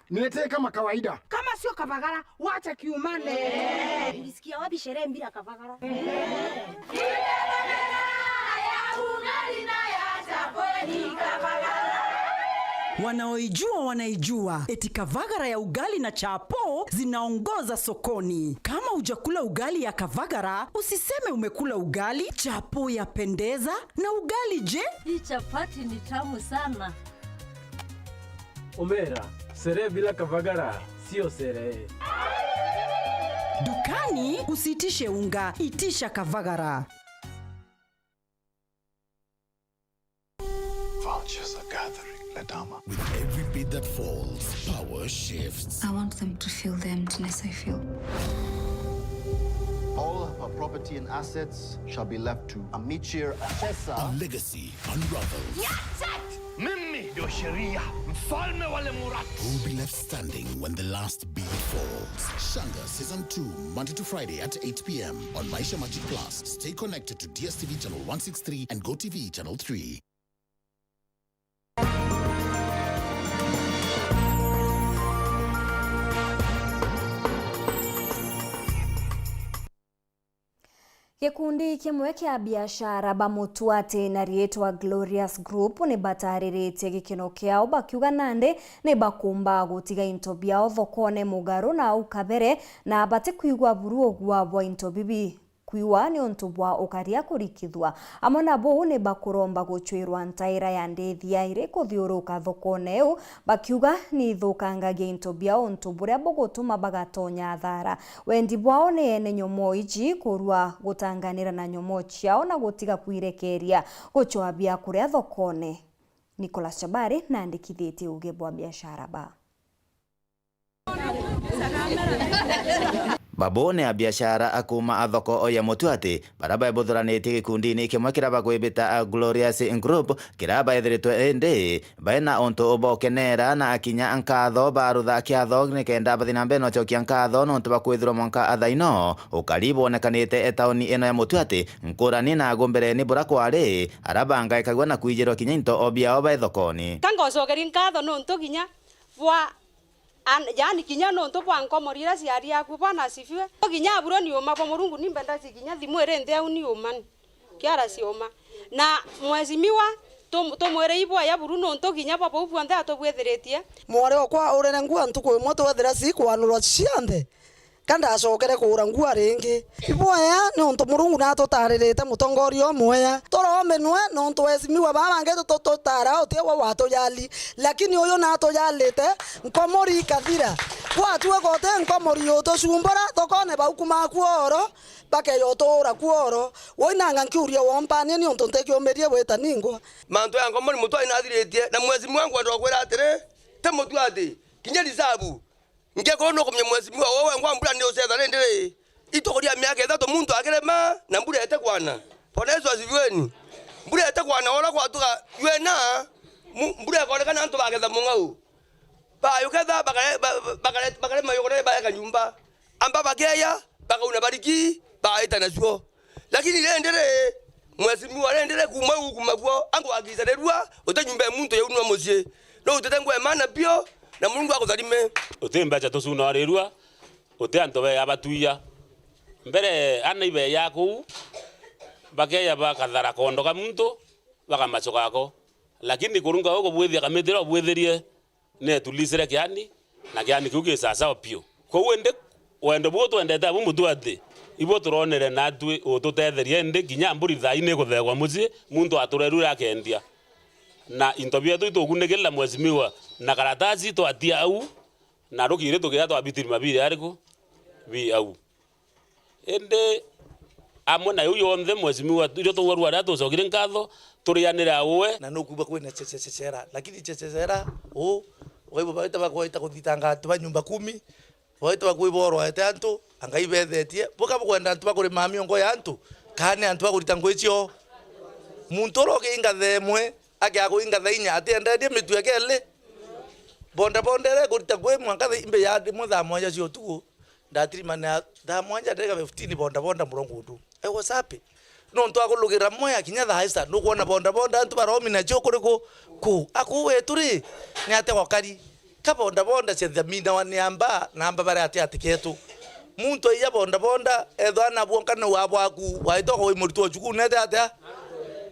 Niletee kama kawaida. Kama sio Kavagara, wacha kiumane. Ulisikia wapi sherehe bila Kavagara? Wanaoijua wanaijua, eti Kavagara ya ugali na chapo zinaongoza sokoni. Kama hujakula ugali ya Kavagara, usiseme umekula ugali. Chapo yapendeza, na ugali je? Hii chapati ni tamu sana. Omera, sherehe bila Kavagara sio sherehe. Dukani usiitishe unga, itisha Kavagara. Vultures are gathering, Ledama. With every beat that falls, power shifts. I want them to feel the emptiness I feel. All of her property and assets shall be left to Amichir Achesa. A legacy unravels. Mimi ndio sheria, mfalme wa Lemurati. Who will be left standing when the last beat falls? Shanga Season two, Monday to Friday at eight p.m. on Maisha Magic Plus. Stay connected to D S T V Channel one sixty-three and Go T V Channel three. Gikundi kimwe kia biashara ba mutwati na riitwa Glorious Group ni batariritie gikeno kiao bakiuga nandi ni bakumba gutiga into biao thokone mugaru na au kabere, na batikwigua buru ugua bwa into bibi kwiwa niuntu bwa ukaria kurikithua. Amwe na buu ni bakuromba gucwirwa ntaira ya ndiithia iri kuthiuruka thokone iu, bakiuga ni ithukangagia into biao untu buria bugutuma bagatonya athara. Wendi bwao ni ene nyomoo iji kurua gutanganira na nyomoo ciao na gutiga kwirekeeria gucwaa biakuria thokone. Nicholas Chabari naandikithitie uuge bwa biashara ba. Babu ni abiashara a kuuma a thoko ya Mutuati, baria baibuthuranĩtie gĩkundiinĩ kĩmwe kĩrĩa bagwĩbĩta a Glorious Group, kĩrĩa baethiritwe ĩndĩ baina ũntũ bokenera na akinya nkatho barutha kiatho nikenda bathi na mbere na ucokia nkatho nontu bwa kwithirwa mwanka athaino ukari bwonekanite tauni ino ya Mutuati, nkurani na gumbereni bura kwari ara bangaikagua na kwijirwa kinya into o biao bai thokoni. Ka ngocokeria nkatho nontu kinya bwa An-, yaani kinya nontu bwa nkomori iria ciari aku, Bwana asifiwe. Kinya aburo ni uma bwa Murungu, ni mbenda si kinya thimu iri nthi au ni uma ni. Kiara cioma. Na mheshimiwa, tum-, tumwire ibwaya buru nontu kinya bwa bau bwonthe atubwithiritie. Mwari okwa urere ngua ntuku imwe twethira ci kwanurwa cionthe. Ka ndacokere kuura ngua ringi. Ibwaya nontu Murungu natutaririte mutongoria umwea. Turomenwe nontu wesimiwa baa bangi tututara uti we watujali. Lakini uyu natujalite, nkomori ikathira. Gwatua gote nkomori utucumbura, thokone bau kuma kuoro, bakeya utuura kuoro. Woi nanga nkiuria wompanie niuntu ntikiumirie gwita ningwa. Mantu ya nkomori mutwari nathiritie, na mwezi mwangu andwa kwira atiri, ti mutu ati, kinya risabu. Ngekorwo nukumenya mwezi mwa wowe ngwa mbura ni ucetha rindi ri, itukuria miaka ithatu muntu akirema na mbura ete kwana. Bwana Yesu asifiweni. Mbura ete kwana, ora kwatuka yuena, mu-, mbura ikonekana antu bagetha mung'au. Bayuketha bakare-, ba-, ba-, bakare-, bakarema yukore baeka nyumba. Amba bakeya, bakauna bariki, baita nacio. Lakini rindi ri, mwesimiwa rindi ri kuma u kuma kuo, angu akicanirua, uti nyumba ya muntu yaunwa mucii. No utite ngwe maana bio, na Murungu akutharime. Uti mbeca tucunarirua, uti antu beya batuia. Mbere ana ibeya kuu, bakeya bakathara kondo ka muntu, bakamacoka ako. Lakini Kurunga ugu bwithia kamitira ubwithirie, ni etulisire kiani, na kiani kiu gi sasawa piu. Kwou indi, wendo buo twendete abu mutu ati, ibuo turonere natwi ututetheria, indi kinya mburi thaa ii ni kutheegwa mucii, muntu aturerure akendia. Na into bietu itukunikirira mwesimiwa, na karatasi twatia au, na rukiri tukiya twabitiri mabiri ariku? Bi au. Indi amwe na iu yonthe, mwesimiwa, irio twaurua riria tucokire nkatho, turianire auwe. Na nukuuga kwina chechechechera, lakini chechechera uu, ukaigua baita bakwaita kuthitanga antu ba nyumba kumi, baita bakwiborwaete antu, angai bethetie, buka bukwenda antu bakurima miongo ya antu, kana ni antu bakurita ngui cio? Muntu uria ukiinga thaa imwe, akiakuinga thaa inya, atienderie mitu ya keli? Bonda bonda iria ikurita ngui mwanka thaa imbe ya rimwe thaa mwanja cia utuku, Ndatirimana thaa mwanja ndagika fifteen bonda bonda murongo undu. I was happy. Nontu akulugira moya kinya thaa isa, nukwona bonda bonda antu baromi nacio kuriku? Ku. Aku wetu ri, ni atia gwakari? Ka bonda bonda cia thamina wa ni amba, na amba bare ati ati ketu. Muntu aiya bonda bonda, ethwa na bwonka na wa bwaku, waitwa kwa muritu wa cukuru, nete atia?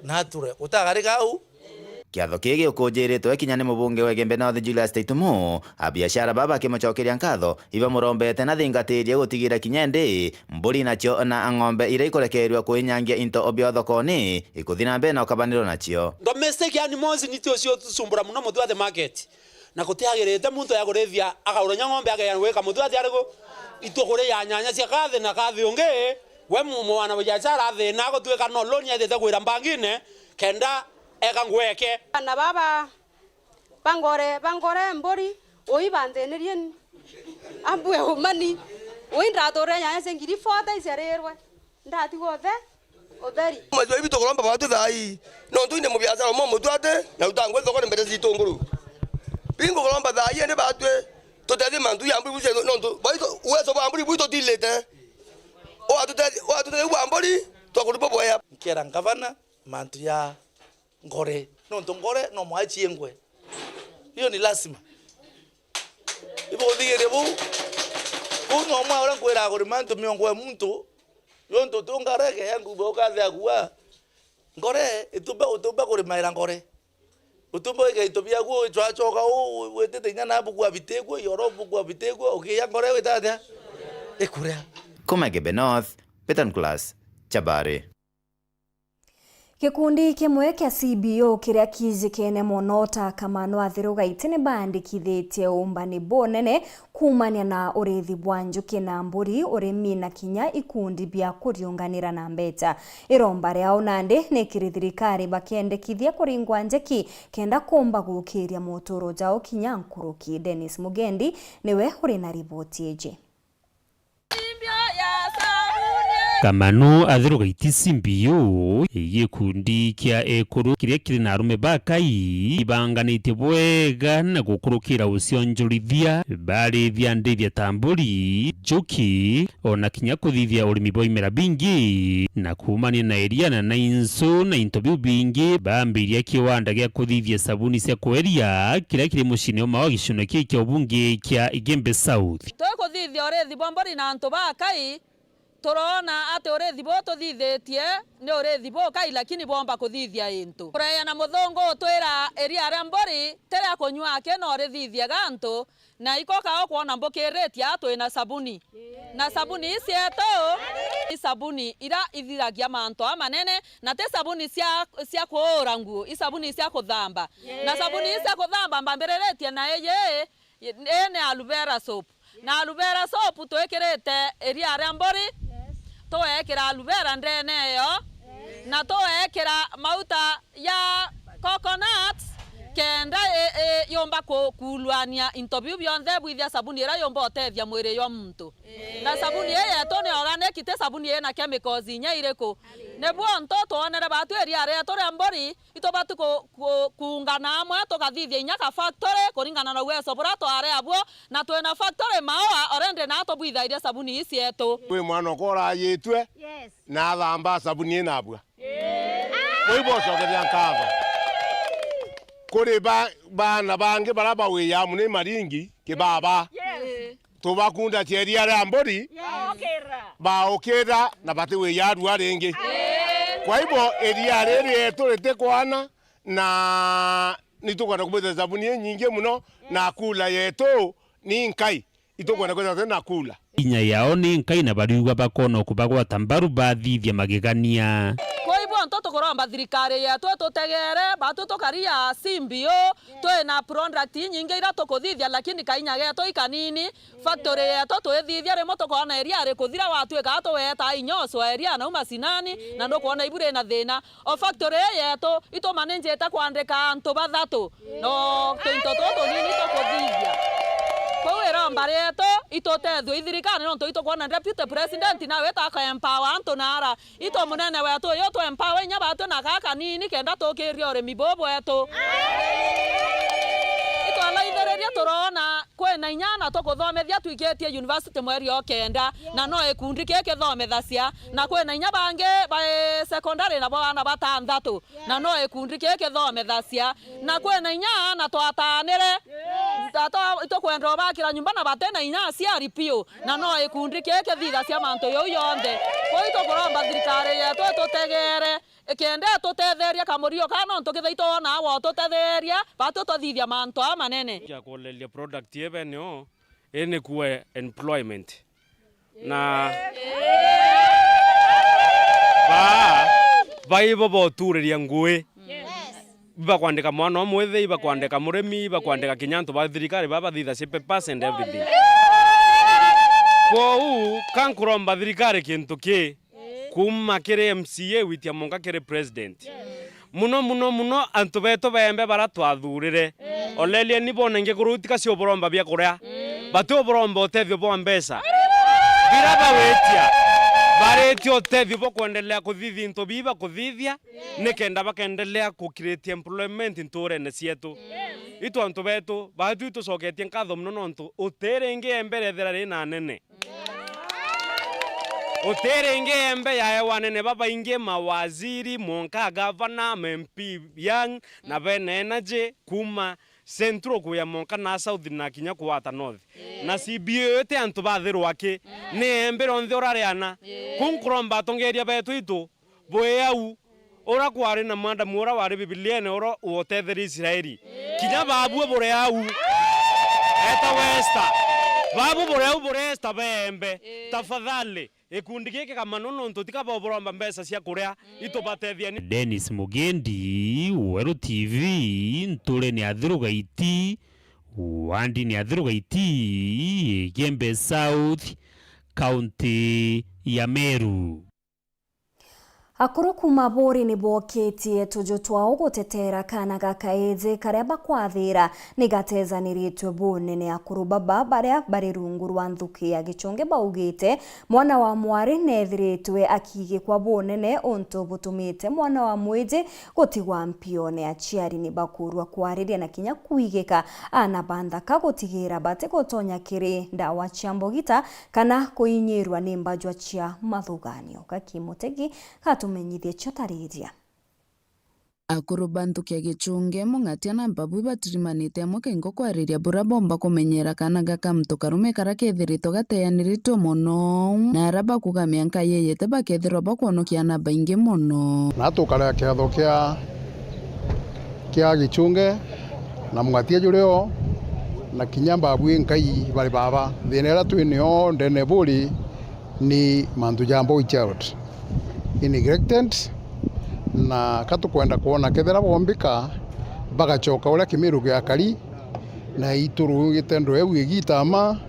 Nature. Utagarika au? Kiatho kii giukunjiritwe kinya ni mubunge wa Igembe North Julius Taitumu, abiashara baba bakimucokeria nkatho, ibamurombete na thingatirie gutigira kinya indi mburi nacio na ng'ombe iria ikurekerua kuinyangia into o bio thokoni ikuthi na mbere na ukabanirwa nacio. Domestic animals nitio cio tucumbura muno Mutuate market. Na gutiagirite muntu ya kurithia akaura nya ng'ombe akeya gwika Mutuate ariku? Itu kuria nyanya cia kathi na kathi ungi, we mu-, mwana wa biashara athina gutuika no loan ethite kwira mbangine, kenda eka ngweke. Bana baba bangore, bangore mburi, ui banthinirie ni. Ambue umani, ui ndature nyanya cia ngiri forty iciarirwe. Ndatigwa uthe, utheri. Mwezi wa ibi tukuromba batu thaa ii. Nontu inde mubiashara umwe Mutuate, na utangwe thokone mbete cia itunguru. Bingu kuromba thaa ii, ende batwe, tutethie mantu ya mburi bucio, nontu, baitu, uwezo bwa mburi bwitu tilite. Uatutethie, uatutethie bwa mburi, twakurupa bwea. Nkera ngavana, mantu ya ngore. Nontu ngore no mwaga ciengwe. Hiyo ni lazima. Ibo uthigirie buu. Buu no mwa uria nkwiraga kurima antu miongo ya muntu. Yontu tu ngareke ya ngubo ukathia kuwa. Ngore, itumba, utumba kurimaira ngore. Utumba wika into biaku, icwacoka u, witite inya na buku abitigua, yoro buku abitigua, ukiya ngore wita atia? Ikuria. Kuma Igembe North, Peter Nicholas, Chabari. Gikundi kimwe kia C B O kiria kiijikene mono ta Kamano Athiru Gaiti ni baandikithitie uumbani bunene kuumania na uriithi bwa njuki na mburi, urimi na kinya ikundi bia kuriunganira na mbeca. Iromba riao nandi ni kiri thirikari bakiendekithia kuringwa njeki kenda kuumba gukiria muturo jao kinya nkuruki. Dennis Mugendi niwe uri na riboti iji. Kamanu athirugaiti C B O, gikundi kia ekuru kiria kiri na arume bakai ibanganitie bwega na gukurukira ucionjorithia, barithia ndithia ta mburi, njuki, ona kinya kuthithia urimi bwa imera bingi, na kuumania na iria na, na insu na into biu bingi, baambiria kiwanda gia kuthithia sabuni cia kweria kiria kiri muciini umwe wa giciune kii kia ubunge kia Igembe South. Tukuthithia urithi bwa mburi na antu bakai, turoona ati urithi buu tuthithitie ni urithi bukai, lakini bwomba kuthithia into. Kureea na muthungu utwira iria ria mburi ti ria kunyua aki, no rithithie gantu, na iko kao kwona mbukiritie aa twina sabuni. Na sabuni ii cietu, i sabuni iria ithiragia mantu amanene, na ti sabuni cia, cia kuura nguo, i sabuni cia kuthamba. Na sabuni ii cia kuthamba mbambiriritie na iji, ii ni aloe vera soap. Na aloe vera soap twikirite iria ria mburi, tugeekira aloe vera ndene eyo, na tugeekira mauta ya coconut, kenda i, i, yumba ku, kuuluania into biu bionthe bwithia sabuni iria yumba utethia mwiri jwa muntu. Na sabuni ii yetu ni organic, ti sabuni ina chemicals inya iriku. Nibuo ntu twonere batu iria rietu ria mburi, itubati ku, ku, kuungana amwe tukathithia inya ka factory kuringana na uwezo buria twari abuo, na twina factory Maua already na tubwithairia sabuni ii cietu. Kwi mwana okwa urayitue, yes, na athamba sabuni ii nabua. Kwi bocokeria nkatho. Kuri ba, baana bangi baria bawiaa muno i maringi, kibaba. Yes. Tubakunda cia iria ria mburi, yes, baukira na batiwiya arua ringi. Kwa hivyo, iria riri rietu ritikwana, na nitukwenda kubwita sabuni inyingi muno, na kula yetu ni nkai, itukwenda kwithirwa twina kula. Inya yao ni nkai, na bariuga bakoona kubagwata mbaru bathithia magegania. Kwa hivyo, ntu tukuromba thirikari yetu itutegere, batu tukaria C B O, twina product inyingi iria tukuthithia, lakini kainya getu i kanini. Factory yetu twithithia, rimwe tukoona iria rikuthira, watwika tuweta inya ucwa iria nau macinani, na nukwona ibu rina thina. O factory ii yetu, itumanijite kwandika antu bathatu, no tuinto tutu tunini tukuthithia. Kwou iromba rietu, itutethue i thirikari, nontu itukwona deputy president nawe ta akaempower antu nara. Itu munene wetu uyu tu empower inya batu na gaa kanini kenda tukiria urimi buu bwetu. Itwalaithiriria turoona kwina inya ana tukuthomethia twikitie university mweri o kenda, na no ikundi kii kithomethacia, na kwina inya bangi bai secondary nabo bana batanthatu, na no ikundi kii kithomethacia, na kwina inya ana twatanire, tata itukwenda ubakira nyumba na batina inya aciari piu. Na no ikundi kii kithithacia mantu jau jonthe. Kwou itukuromba thirikari yetu itutegere, ikenda itutetheria kamurigo kaa, nontu kethira itwona agwa ututetheria, batu twathithia mantu aa manene. Kia kuleria product ii bene o, ii ni kuwa employment. Na ba, baibo boturiria ngui. Ibakwandika mwana o mwithi, ibakwandika murimi, ibakwandika kinya antu ba thirikari baba bathithacia papers and everything. Kwou, ka nkuromba thirikari kintu ki, kuuma kiri M C A gwitia mwanka kiri president. Muno, muno, muno, antu betu beembe bara twathurire. Olelieni bone ngiguru itika cio buromba bia kuria. Bati uburomba utethio bwa mbeca. Bira bawitia, baritie utethio bwa kuendelea kuthithia into bii bakuthithia, nikenda bakaendelea ku create employment nturene cietu. Itu antu betu, batu itucoketie nkatho muno nontu uti ringi embe rethira rina anene. Uti ringi embe yaewa anene babaingi, mawaziri, mwanka gavana, ma M P young, na bene energy, kuuma Central kuya mwanka na South na kinya kuwata North. Na C B O iti antu bathirwa ki, ni embe rionthe urariana. Ku nkuromba atongeria betu itu, bwi au, ura kwari na mwandamu ura wari Bibiliene ura wotetherie Israeli. Kinya babu buri au. Eta westa. Babu buri au buri esta beembe. Tafadhali, gikundi giki kamano nontu tika bo buromba mbeca cia kuria, itubatethia ni. Dennis Mugendi, Weru T V, nturene ya Thiru Gaiti, wandini ya Thiru Gaiti, Igembe South, kaunti ya Meru. Akuru kuuma Buuri ni bookitie tuju twao guteteera kaana ga kaiji karia bakwathira ni gatezaniritue bunene. Akuru baba baria bari rungu rwa nthuki ya Gichunge baugite mwana wa mwari neethiritwe akiigikwa bunene untu butumite mwana wa mwiji gutigwa mpione. Aciari ni bakuurua kwariria na kinya kwigika aana ba nthaka gutigira batigutonya kiri ndawa cia mbogita kana kuinyirwa ni mbajwa cia mathuganio. Gaki Mutegi gatumenyithie cio tariria. Akuru ba nthuki ya Gichunge, Mung'atia na Mbabu ibatirimanite amwe kaingo kwariria buria boomba kumenyera kaana gaka muntu karume karia keethiritwe gateaniritwe mono, na aria bakuga mianka yeyete bakethirwa bakwonokia aana baingi mono. Na tukarega kiatho kia, kia Gichunge na Mung'atia jurio, na kinya Mbabu inkai bari baba. Thina iria twi nio ndene Buuri ni mantu ja boy child. I neglected, na ka tukwenda kwona kethira bombika bagacoka uria Kimiru giakari, na iturugite ndweu igitama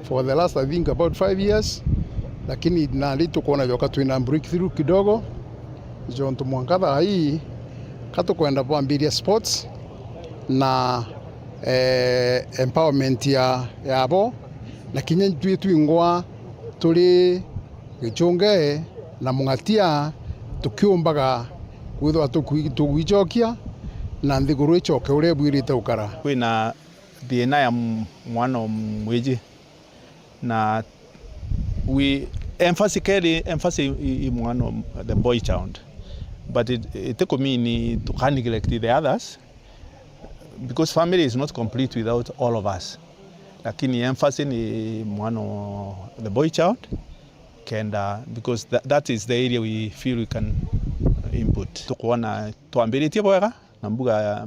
for the last, I think, about five years, lakini nandi tukwona joka twina breakthrough kidogo, jontu mwanka thaa ii ka tukwenda bwambiria sports na, eh, empowerment ya, yabo, na kinya itwi twingwa turi Gichunge na Mung'atia tukiumbaga kwithirwa tukwi-, tugwicokia na nthiguru icoke uria ibwirite gukara. Kwina thina ya m-, mwana o mwiji na we emphasis keri emphasis i, i mwana o the boy child, but it, it could mean to can neglect the others because family is not complete without all of us, lakini emphasis ni mwana o the boy child kenda, because tha-, that is the area we feel we can input. Tukwona twambiritie bwega na mbuga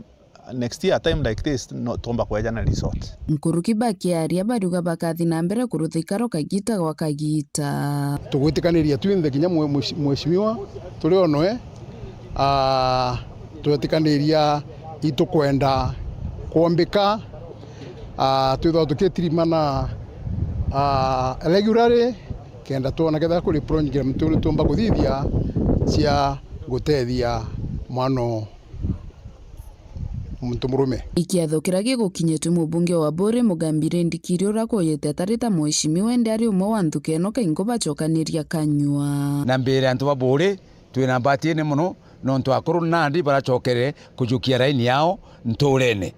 next year time like this no twomba kweja na resort. Nkuruki bakiaria bariuga bakathi na mbere kuruthikaro kagita gwa kagita. Tugwitikaniria twinthe kinya mwe-, mweshi-, mheshimiwa turi o noe, ah, twetikaniria itukwenda kwombika, ah, twithwa tukitirimana, ah, regularly, kenda twona kethira kuri program turi tumba kuthithia cia gutethia mwana o muntu murume. Ikiatho kiria gigukinyitwe mubunge wa Buuri Mugambi Rindikiri uria kwojete atari ta mheshimiwa indi ari umwe wa nthuki ino kaingo bacokaniria kanyua. Na mbere antu ba Buuri twina mbati ine mono nontu akuru nandi baracokere kujukia raini yao nturene.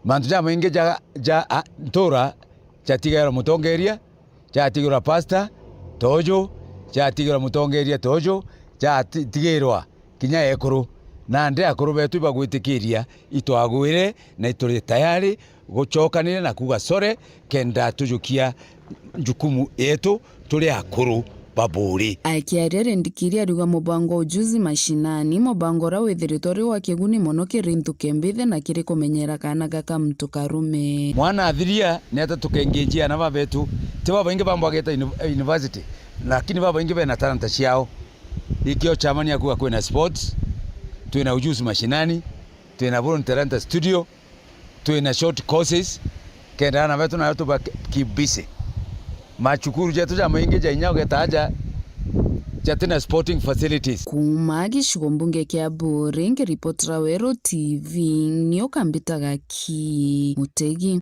Mantu jamaingi ja, ja, a, ntura jatigairwa mutongeria, jatigairwa pasta toju, jatigairwa mutongeria toju, jatigairwa kinya ekuru. Nandi akuru betu ibagwitikiria itwagwire na ituri tayari gucokanire na kuuga sore kenda tujukia njukumu yetu turi akuru ba Buuri. Akiaria Rindikiri ariuga mubango wa Ujuzi Mashinani, mubango uria withiritwe uri wa kiguni mono kiri nthuki mbithe na kiri kumenyera kaana gaka muntu karume. Mwana athiria ni ata tukengenjia ana babetu? Ti babaingi bambagite uni-, university, lakini babaingi bena talanta ciao. Ikio chamani akuga kwina sports, twina Ujuzi Mashinani, twina Born Talanta Studio, twina short courses, kenda ana betu nayo tuba keep busy. Macukuru jetu jamaingi ja inya ugeta aja jatina sporting facilities. Kuuma gicigo mbunge kia Buuri, ngiripotera Weru T V, ni ukambitaga ki Mutegi.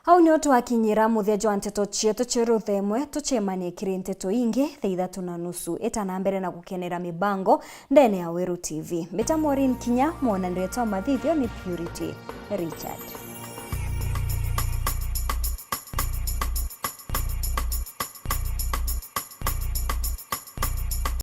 Au nio twakinyira muthia jwa nteto cietu cia ruthemwe. Tucemanie kiri nteto ingi thaa ithatu na nusu. Ita na mbere na gukenera mibango ndene ya Weru T V. Mbita Maureen Kinya, mwona ndetwa mathithio ni Purity Richard.